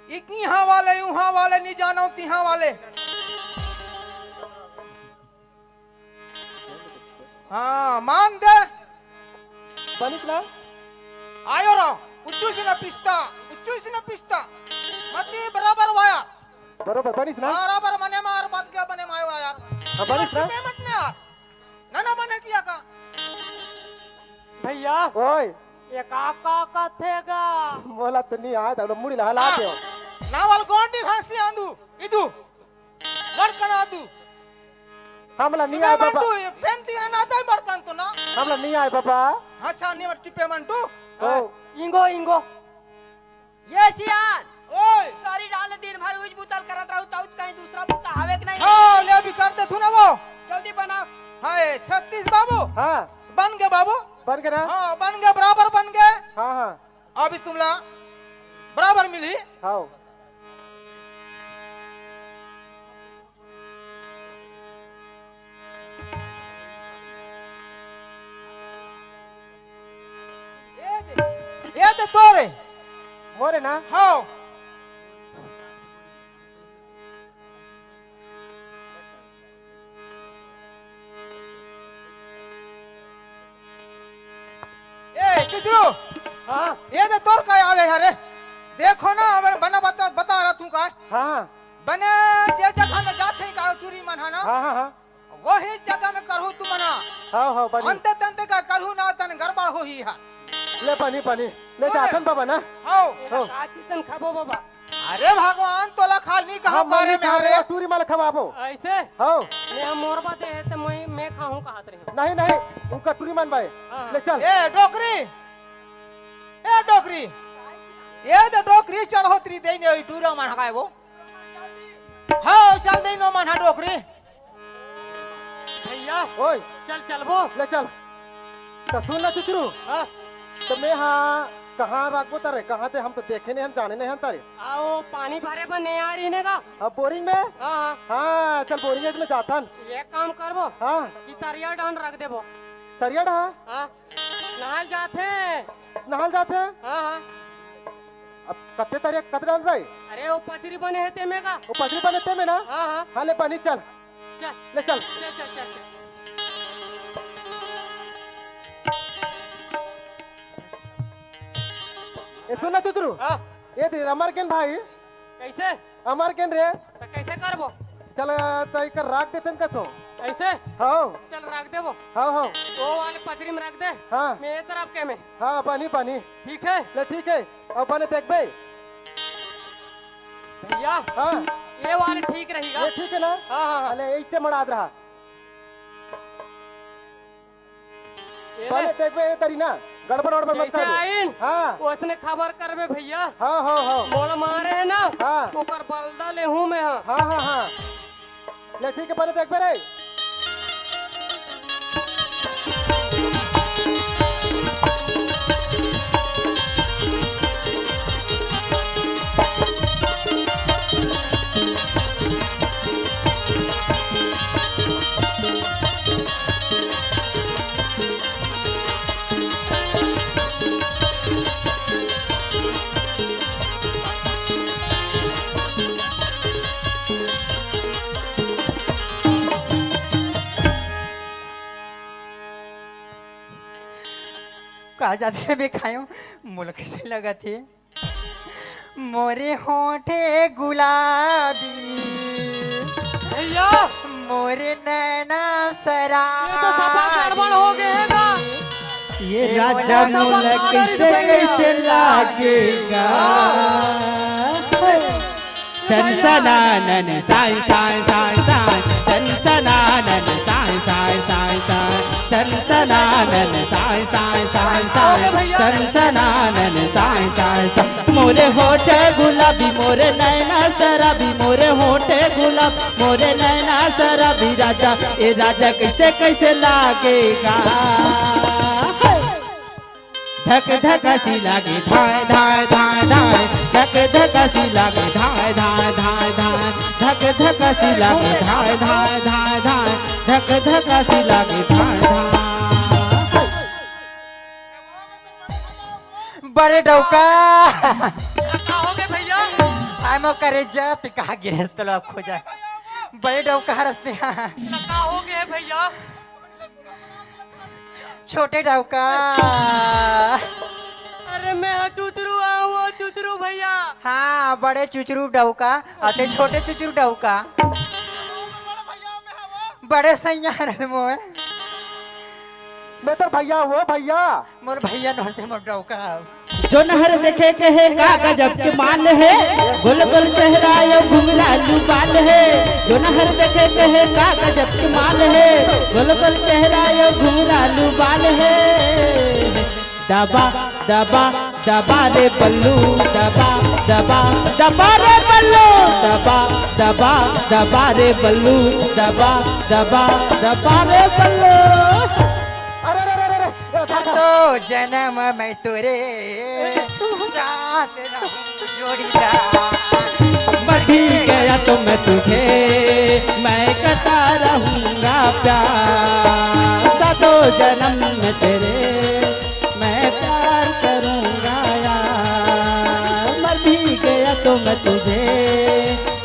इक इहाँ वाले, उहाँ वाले, नहीं जानो तिहाँ वाले। हाँ, मान दे। बनिस ना? आयो रहो, उच्चू से ना पिस्ता, उच्चू से ना पिस्ता। मती बराबर वाया। बरोबर, बनिस ना? बराबर मने मार बात क्या बने मायो यार। हाँ, बनिस ना? चुपे मत ना यार। ना, ना बने किया का? भैया। ओए। ये का, का, का थे गा? मोला तो नहीं आए, तो मुड़ी ला हला हाँ। दे। नावल गोंडी भांसी आंदू, इदू। बड़कन आदू। हमला नहीं आए बाबा। मंटू, ये पेन तीरा ना आता है बड़कन तो ना। हमला नहीं आए बाबा। अच्छा, नहीं बट चुपे मंटू। ओ। इंगो, इंगो। ये सियान। ओए। सारी रात दिन भर उज बुतल करत रहू, तउत कहीं दूसरा बुता हवे कि नहीं? हाँ, ले अभी कर दे थू ना वो। जल्दी बनाओ। हाँ, ए, सतीश बाबू। हाँ। बन गए बाबू। बन गए ना? हाँ, बन गए, बराबर बन गए। हाँ, हाँ। अभी तुमला बराबर मिली। हाँ। ए दे, ए दे तोरे। मोरे ना? हाँ। ए, चुचरू। हाँ? ये दे तोर का आवे हरे। देखो ना, अब बना बता, बता रहा तू का। हाँ, हाँ। बने जे जगह में जाते ही का टूरी मन है ना। हाँ, हाँ, हाँ। वही जगह में करहू तू मना। हाँ, हाँ, बनी। अंते तंते का करहू ना तन गड़बड़ होही है। ले पानी, पानी। ले सुन। जाथन बाबा ना। हाँ। एला हो। का चीजन खाबो बाबा? अरे भगवान, तोला खाल नहीं कहा हम बारे में खाबो, हरे। टूरी मन खवाबो। ऐसे? हो। मैं मोरबा दे है तो मैं, मैं खाऊं कहत रहे। नहीं, नहीं, उनका टूरी मन बाए। हाँ। ले चल। ए डोकरी, ए डोकरी, ये तो डोकरी चढ़ोतरी दे ने टूरा मन खाए वो। हाँ, चल दे नो मन डोकरी। भैया, ओए। चल, चलबो। ले चल। त सुन ना चुचरू। हाँ। त मैं हाँ कहाँ रखबो तारे? कहाँ ते हम तो देखे नहीं हन, जाने नहीं हन तारे। आओ, पानी भरे बर नहीं आ रही ने का? अब बोरिंग में? हाँ, हाँ। हाँ, चल बोरिंग में जाथन। एक काम करबो। हाँ। कि तरिया डहन रख देबो। तरिया डहा? हाँ। नहाल जाथे। नहाल जाथे? हाँ, हाँ। अब कत्ते तरिया कत डहन रही? अरे, वो पचरी बने हे ते में का? वो पचरी बने ते में ना? हाँ, हाँ। हाँ, ले पानी चल। चल। ले चल। चल, चल, चल, चल। ए, सुन ना चुचरू। हाँ। ये दे, अमर केन भाई। कैसे? अमर केन रे। तो कैसे करबो? चल, तो एक राख देते हैं का तो? ऐसे? हाँ। चल, राख देबो। हाँ, हाँ। वो वाले पचरी में राख दे। हाँ। मैं ये तरफ के में। हाँ, पानी, पानी। ठीक है? ले, ठीक है। अब बने देख बे। भैया, हाँ। ये वाले ठीक रहेगा। ये ठीक है ना? हाँ, हाँ, हाँ। अले, इच्छे मड़ाद रहा। पहले देखबे ये तरी ना, गड़बड़ वड़बड़ मत जैसे करबे। आइन, हाँ। ओसने खबर करबे भैया। हाँ, हाँ, हाँ। मोला मारे हे ना, हाँ। ओकर बलदा लेहूँ मैं, हाँ। हाँ, हाँ, हाँ। ले ठीक है, पहले देखबे रे। का जाने मैं खायो, मोला कैसे लगत हे? मोरे होठे गुलाबी, भैया, मोरे नैना शराबी। ये तो सफा गड़बड़ हो गए है ना। ये ए राजा मोला मोला कैसे कैसे लागेगा? सनसनानन साई साई साई साई, सनसनानन साई साई साई साई, सनसनानन साई साई साई साई, सनसनानन साई साई साई। मोरे होठे गुलाबी, मोरे नैना शराबी, मोरे होठे गुलाब, मोरे नैना शराबी राजा, ए राजा कैसे कैसे लागेगा? धक धक सी लागे धाय धाय धाय धाय, धक धक सी लागे धाय धाय धाय धाय, धक धक सी लागे धाय धाय धाय धाय, धक धक सी लागे धाय धाय। बड़े डौका। का हो गए भैया? आय मो करे जा, ते कहाँ गिरे तोला खोजा। बड़े डौका हरसते हैं। का हो गए भैया? छोटे डौका। अरे मैं हाँ चुचरू, हाँ वो चुचरू भैया। हाँ, बड़े चुचरू डौका, अते छोटे चुचरू डौका। बड़े सैया रे मोर। मैं तोर भैया हूँ भैया। मोर भैया नोहते मोर डौका। जोनहर देखे कहे का गजब के माल है, गोल गोल चेहरा यो घुंघरालू बाल है। जोनहर देखे कहे का गजब के माल है, गोल गोल चेहरा यो घुंघरालू बाल है। दबा दबा दबा रे बल्लू, दबा दबा दबा रे बल्लू, दबा दबा दबा रे बल्लू, दबा दबा दबा रे बल्लू। अरे, अरे, अरे, अरे, अरे, सातो जन्म मैं तेरे साथ रहूं जोड़ीदार। मर भी गया तो मैं तुझे, मैं करता रहूंगा प्यार। सातों जन्म में तेरे, मैं प्यार करूंगा यार। मर भी गया तो मैं तुझे,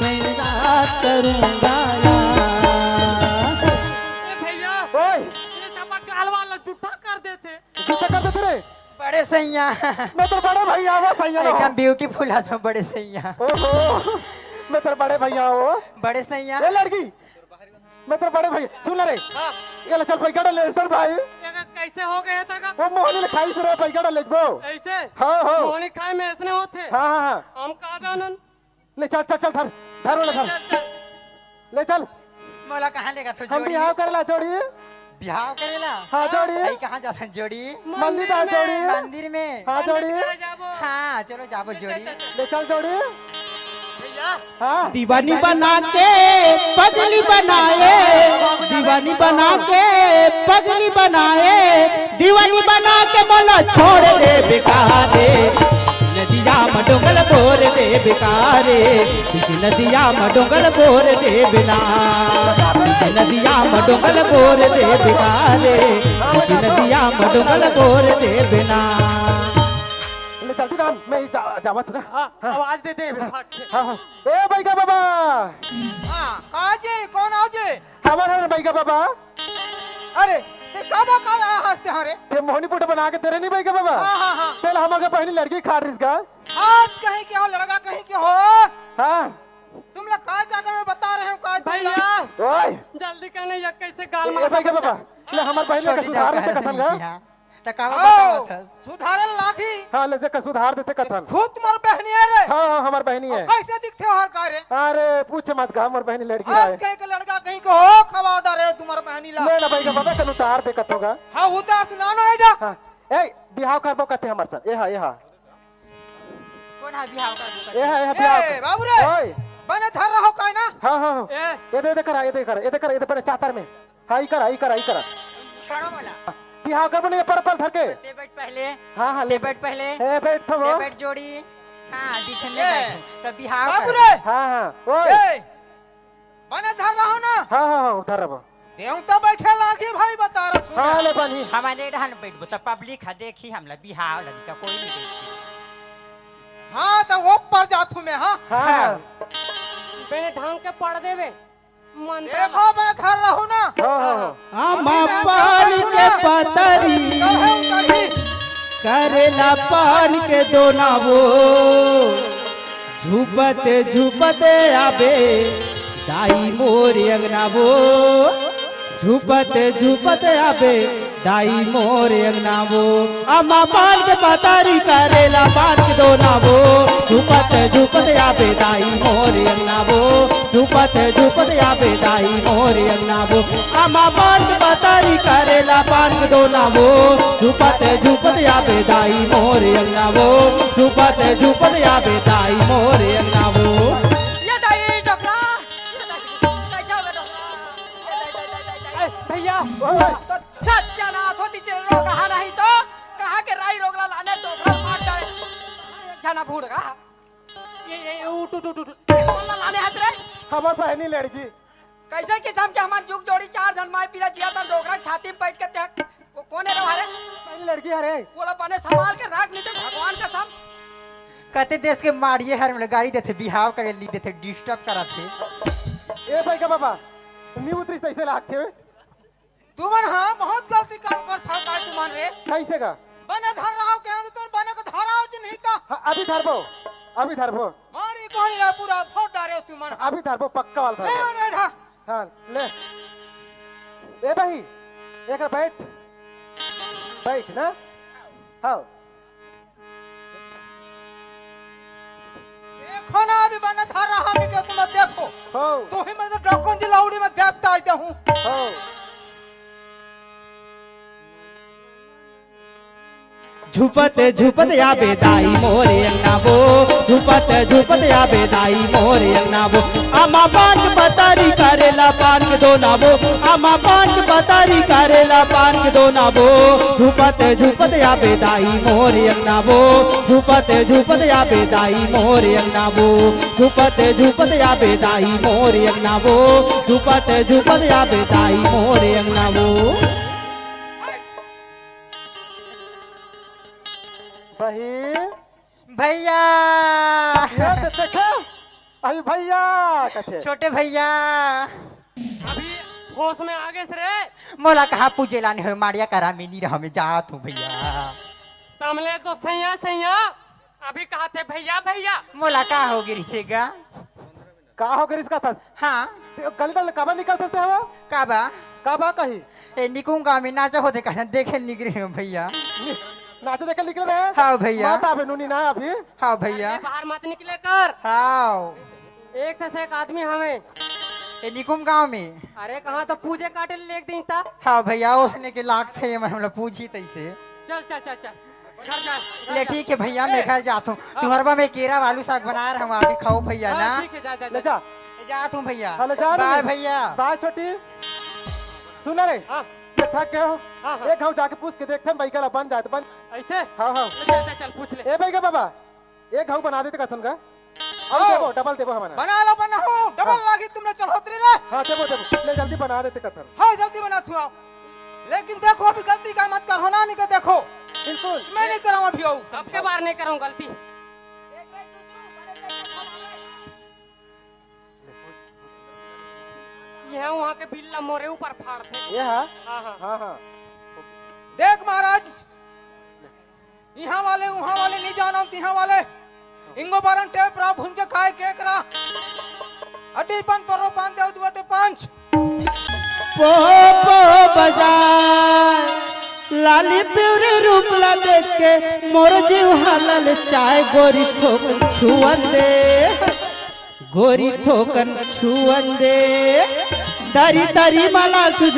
मैं याद करूंगा यार। ए भैया, ओए। ये चपा गाल वाला जूठा कर देते। जूठा कर देते रे। बड़े सैया। मैं तो बड़े भैया हूँ, सैया ना हो। एकदम beautiful आदमी बड़े सैया। ओहो, मैं तो बड़े भैया हूँ। बड़े सैया। ए लड़की, मैं तो बड़े भैया, सुन ना रे। हाँ। ये ले चल पैसा डाल ले, इस तरह भाई। ये कैसे हो गए था का? वो मोहनी ने खाई से रे, पैसा डाल ले वो। ऐसे? हाँ, हाँ। मोहनी खाए में ऐसने होते? हाँ, हाँ, हाँ। हम कहाँ जानन? ले चल, चल, चल, धर, धर वाला धर। चल, चल। ले चल। मोला कहाँ लेगा तू हम जोड़ी? बिहाव करेला जोड़ी। बिहाव करेला? हाँ, जोड़ी। भाई कहाँ जाथन जोड़ी? मंदिर में। मंदिर में। हाँ, जोड़ी। मंदिर में जाबो। हाँ, चलो जाबो ले जोड़ी। चल, चल, चल। ले चल जोड़ी। भैया। हाँ। दीवानी बना के पगली बनाए, दीवानी बना के पगली बनाए, दीवानी बना के मोला छोड़ दे बेकारे। नदिया म डोंगल बोर दे बेकारे, बीच नदिया म डोंगल बोर दे बिना, बीच नदिया म डोंगल बोर दे बेकारे, बीच नदिया म डोंगल बोर दे बिना। ले चलती राम, मैं जा, जावत हूँ ना। हाँ, हाँ। आवाज दे दे फट से। हाँ, हाँ। ए बैगा बाबा। हाँ, का जी, कौन आओ जी? हमर हर बैगा बाबा। अरे, ते का बा का आया हंसते हरे? ते मोहनी पुट बना के तेरे नहीं बैगा बाबा। हाँ, हाँ, हाँ। तेल हमर के पहली लड़की खा रिस का। आज कहीं के हो लड़का कहीं के हो। हाँ। तुम लोग काय का मैं बता रहे हो का तुम भैया, लोग? ओए। जल्दी कहने या कैसे गाल ए मार बैगा बाबा। ले हमर बहन छोटी का सुधार डॉक्टर से कसम का। नहीं किया। त का ओ, बतावत हस? सुधारे लागही। हाँ, ले जेकर सुधार देते कथन। खुद मोर बहनी हे रे। हाँ, हाँ, हमर बहनी हे। कइसे दिखथे हर का रे? अरे, पूछ मत गा, मोर बहनी लड़की हे। कहीं के लड़का कहीं के हो, खवा डारे तुम्हर बहनी ला। ले ना भाई, बाबा कन उतार दे कथों गा। हाँ, उतार तू ना, ना, एडा। हाँ, ए, बिहाव करबो कथे हमर सन। ए हा, ए हा। कोन हा बिहाव करबो कथे? ए हा, ए हा, बिहाव ए, कर। बाबू रे, ओए। बने धर रहो काय ना? हाँ, हाँ, हाँ। ए। ए दे, ए दे करा, ए दे करा, ए दे करा, ए दे बने चातर में। हाँ, ई करा, ई करा, ई करा। छोड़ो मोला। बिहाव करबो नहीं, पर, पर धर के। ते बैठ पहले। हाँ, हाँ, ते ले। बैठ पहले। ए, बैठ थो। ते बैठ जोड़ी। हाँ, बीच में ए, बैठ। तो बिहाव बाबू कर। रे। हाँ, हाँ, ओए। ए, बने धर रहो ना। हाँ, हाँ, हाँ, धर रहो। देवता बैठे लागी भाई, बता रहा तू हाँ, ना। ले बनी। हमने डहन बैठबो तो पब्लिक हा देखी हमला बिहाव लगी का कोई नहीं देखी। हाँ, तो वो पर जाथू मैं, हाँ। हाँ, हाँ। बेने ढंग के पढ़ देवे। मंत्र देखो, बने धर रहो ना। हाँ, हाँ, हाँ। अभी आमा मैं पान क्या के बोलूँ ना? पतरी उतरही, उतरही। करेला पान के दोना वो। झुपत झुपत आबे दाई मोर अंगना वो। झुपत झुपत आबे दाई मोर अंगना वो। आमा पान के पतरी करेला पान के दोना वो। झुपत झुपत आबे दाई मोर अंगना वो। झुपत झुपत आबे दाई मोर अंगना वो। आमा पान के पतरी करेला पान के दोना वो। झुपत झुपत आबे दाई मोर अंगना वो। झुपत झुपत आबे दाई मोर अंगना वो। ये दाई डोकरा, ये दाई, कैसे होगा डोकरा? ये दाई, दाई, दाई, दाई, दाई। ए, भैया, ओए। तो सत्यानाश होती तेरे लोग कहा नहीं तो कहाँ के राई रोगला लाने डोकरा मार डाले। एक जना भूड़ का। ये, ये, ये, उठ, उठ, उठ, उठ। कौन ला लाने हाथ रे? हमर बहनी लड़की। कैसे किसम के हमन जुग जोड़ी चार झन माई पीला जिया तन डोकरा छाती में बैठ के त्याग। वो कौन है रे हमारे? बहनी लड़की हरे। वो ला बने संभाल के रख, नहीं तो भगवान कसम। कते देश के माड़िए हर में गारी देथे, बिहाव करे ली देथे, डिस्टर्ब कराथे। ए भाई का बाबा, नी उतरिस तैसे लागथे। तुमन हाँ बहुत गलती काम करथव का तुमन रे? कैसे का? बने धर रहा हो, कहे तो तुम बने को धराव जी नहीं तो। हाँ, अभी धरबो, अभी धरबो। मारी कोहनी ला पूरा फोड़ डारे हो तुमन। अभी धरबो, पक्का वाला ए, धरबो। नहीं ढा। हाँ, ले। ए भाई, एक बैठ। बैठ ना। हाँ। देखो ना, अभी बने धर रहा हमी के तुम देखो। हो। तू ही मतलब डॉक्टर जी लाउड़ी में देखता आते हूँ। हो। झुपत झुपत आबे दाई मोरे अंगना वो। झुपत झुपत आबे दाई मोरे अंगना वो। आमा पान के पतारी करेला पान के दोना वो। आमा पान के पतारी करेला पान के दोना वो। झुपत झुपत आबे दाई मोरे अंगना वो। झुपत झुपत आबे दाई मोरे अंगना वो। झुपत झुपत आबे दाई मोरे अंगना वो। झुपत झुपत आबे दाई मोरे अंगना वो। बहिन। भैया। ये तो देखे, अभी भैया कथे। छोटे भैया। अभी होश में आ गेस रे। मोला कहाँ पूजे लाने हो, माड़िया करा में नहीं रहा, मैं जात हूँ भैया। तमले तो सैया सैया, अभी कहा थे भैया भैया। मोला का हो गिरी से गा? का हो गिरी इसका था? हाँ। ते गली गली काबर निकलते थे वो? का बा? का बा कही? ए, निकुम गाँव में नाचा होते कहा देखे निकले हो भैया। नि-, नाचा देखे निकले रहे? हाँ भैया। मत आवे नूनी ना अभी। हाँ भैया। अरे, बाहर मत निकले कर। हाँ। एक से एक आदमी हमें। ए, निकुम गाँव में। अरे, कहाँ तो पूजे काटे ले लेके दी था। हाँ भैया, उसने के लाग थे, मैं हम लोग पूछी तैसे। चल, चल, चल, चल। घर जा, घर ले, जा। ठीक है भैया, मैं ए, घर जाता हूँ। हाँ। तुहरबा में केरा आलू साग बना रहा हूँ, आके खाओ भैया हाँ, ना। ठीक है, जा, जा, ले जा, जा। जा। जात हूँ भैया। हाँ, ले जा बाय रे। भैया। बाय छोटी। सुन रे। हाँ। ये थक गए हो? हाँ, हाँ। एक घाव जाके पूछ के देखते हैं, भाई का बन जाए तो बन। ऐसे? हाँ, हाँ। ले, चल, चल, चल, पूछ ले। ए भाई का बाबा, एक घाव बना देते कथन का? आओ। देबो, डबल देबो हमन। बना लो, बना हो, डबल हाँ। लागी तुमने चढ़ोतरी रे। हाँ, देबो, देबो। ले जल्दी बना देते कथन। हाँ, जल्दी बना तू आओ। लेकिन देखो, अभी गलती का मत कर, हो ना, नहीं के देखो। बिल्कुल। मैं नहीं कराऊँ अभी आओ। सबके बार नहीं कराऊँ गलती। ये वहाँ के बिल्ला मोरे ऊपर फाड़ थे। ये हाँ? हाँ, हाँ। हाँ, हाँ। देख महाराज, इहाँ वाले, उहाँ वाले नहीं जानव, तिहाँ वाले। इंगो बारन टेप रा, भुंजे खाए केक रा। अड्डी पान परो पान देव दुआटे पाँच। पो पो बजाए। लाली पिवरी रूप ला देख के मोर जीव हा ललचाय, गोरी थोकन छुअन दे, गोरी थोकन छुअन दे। तरी तरी मा लाल चुज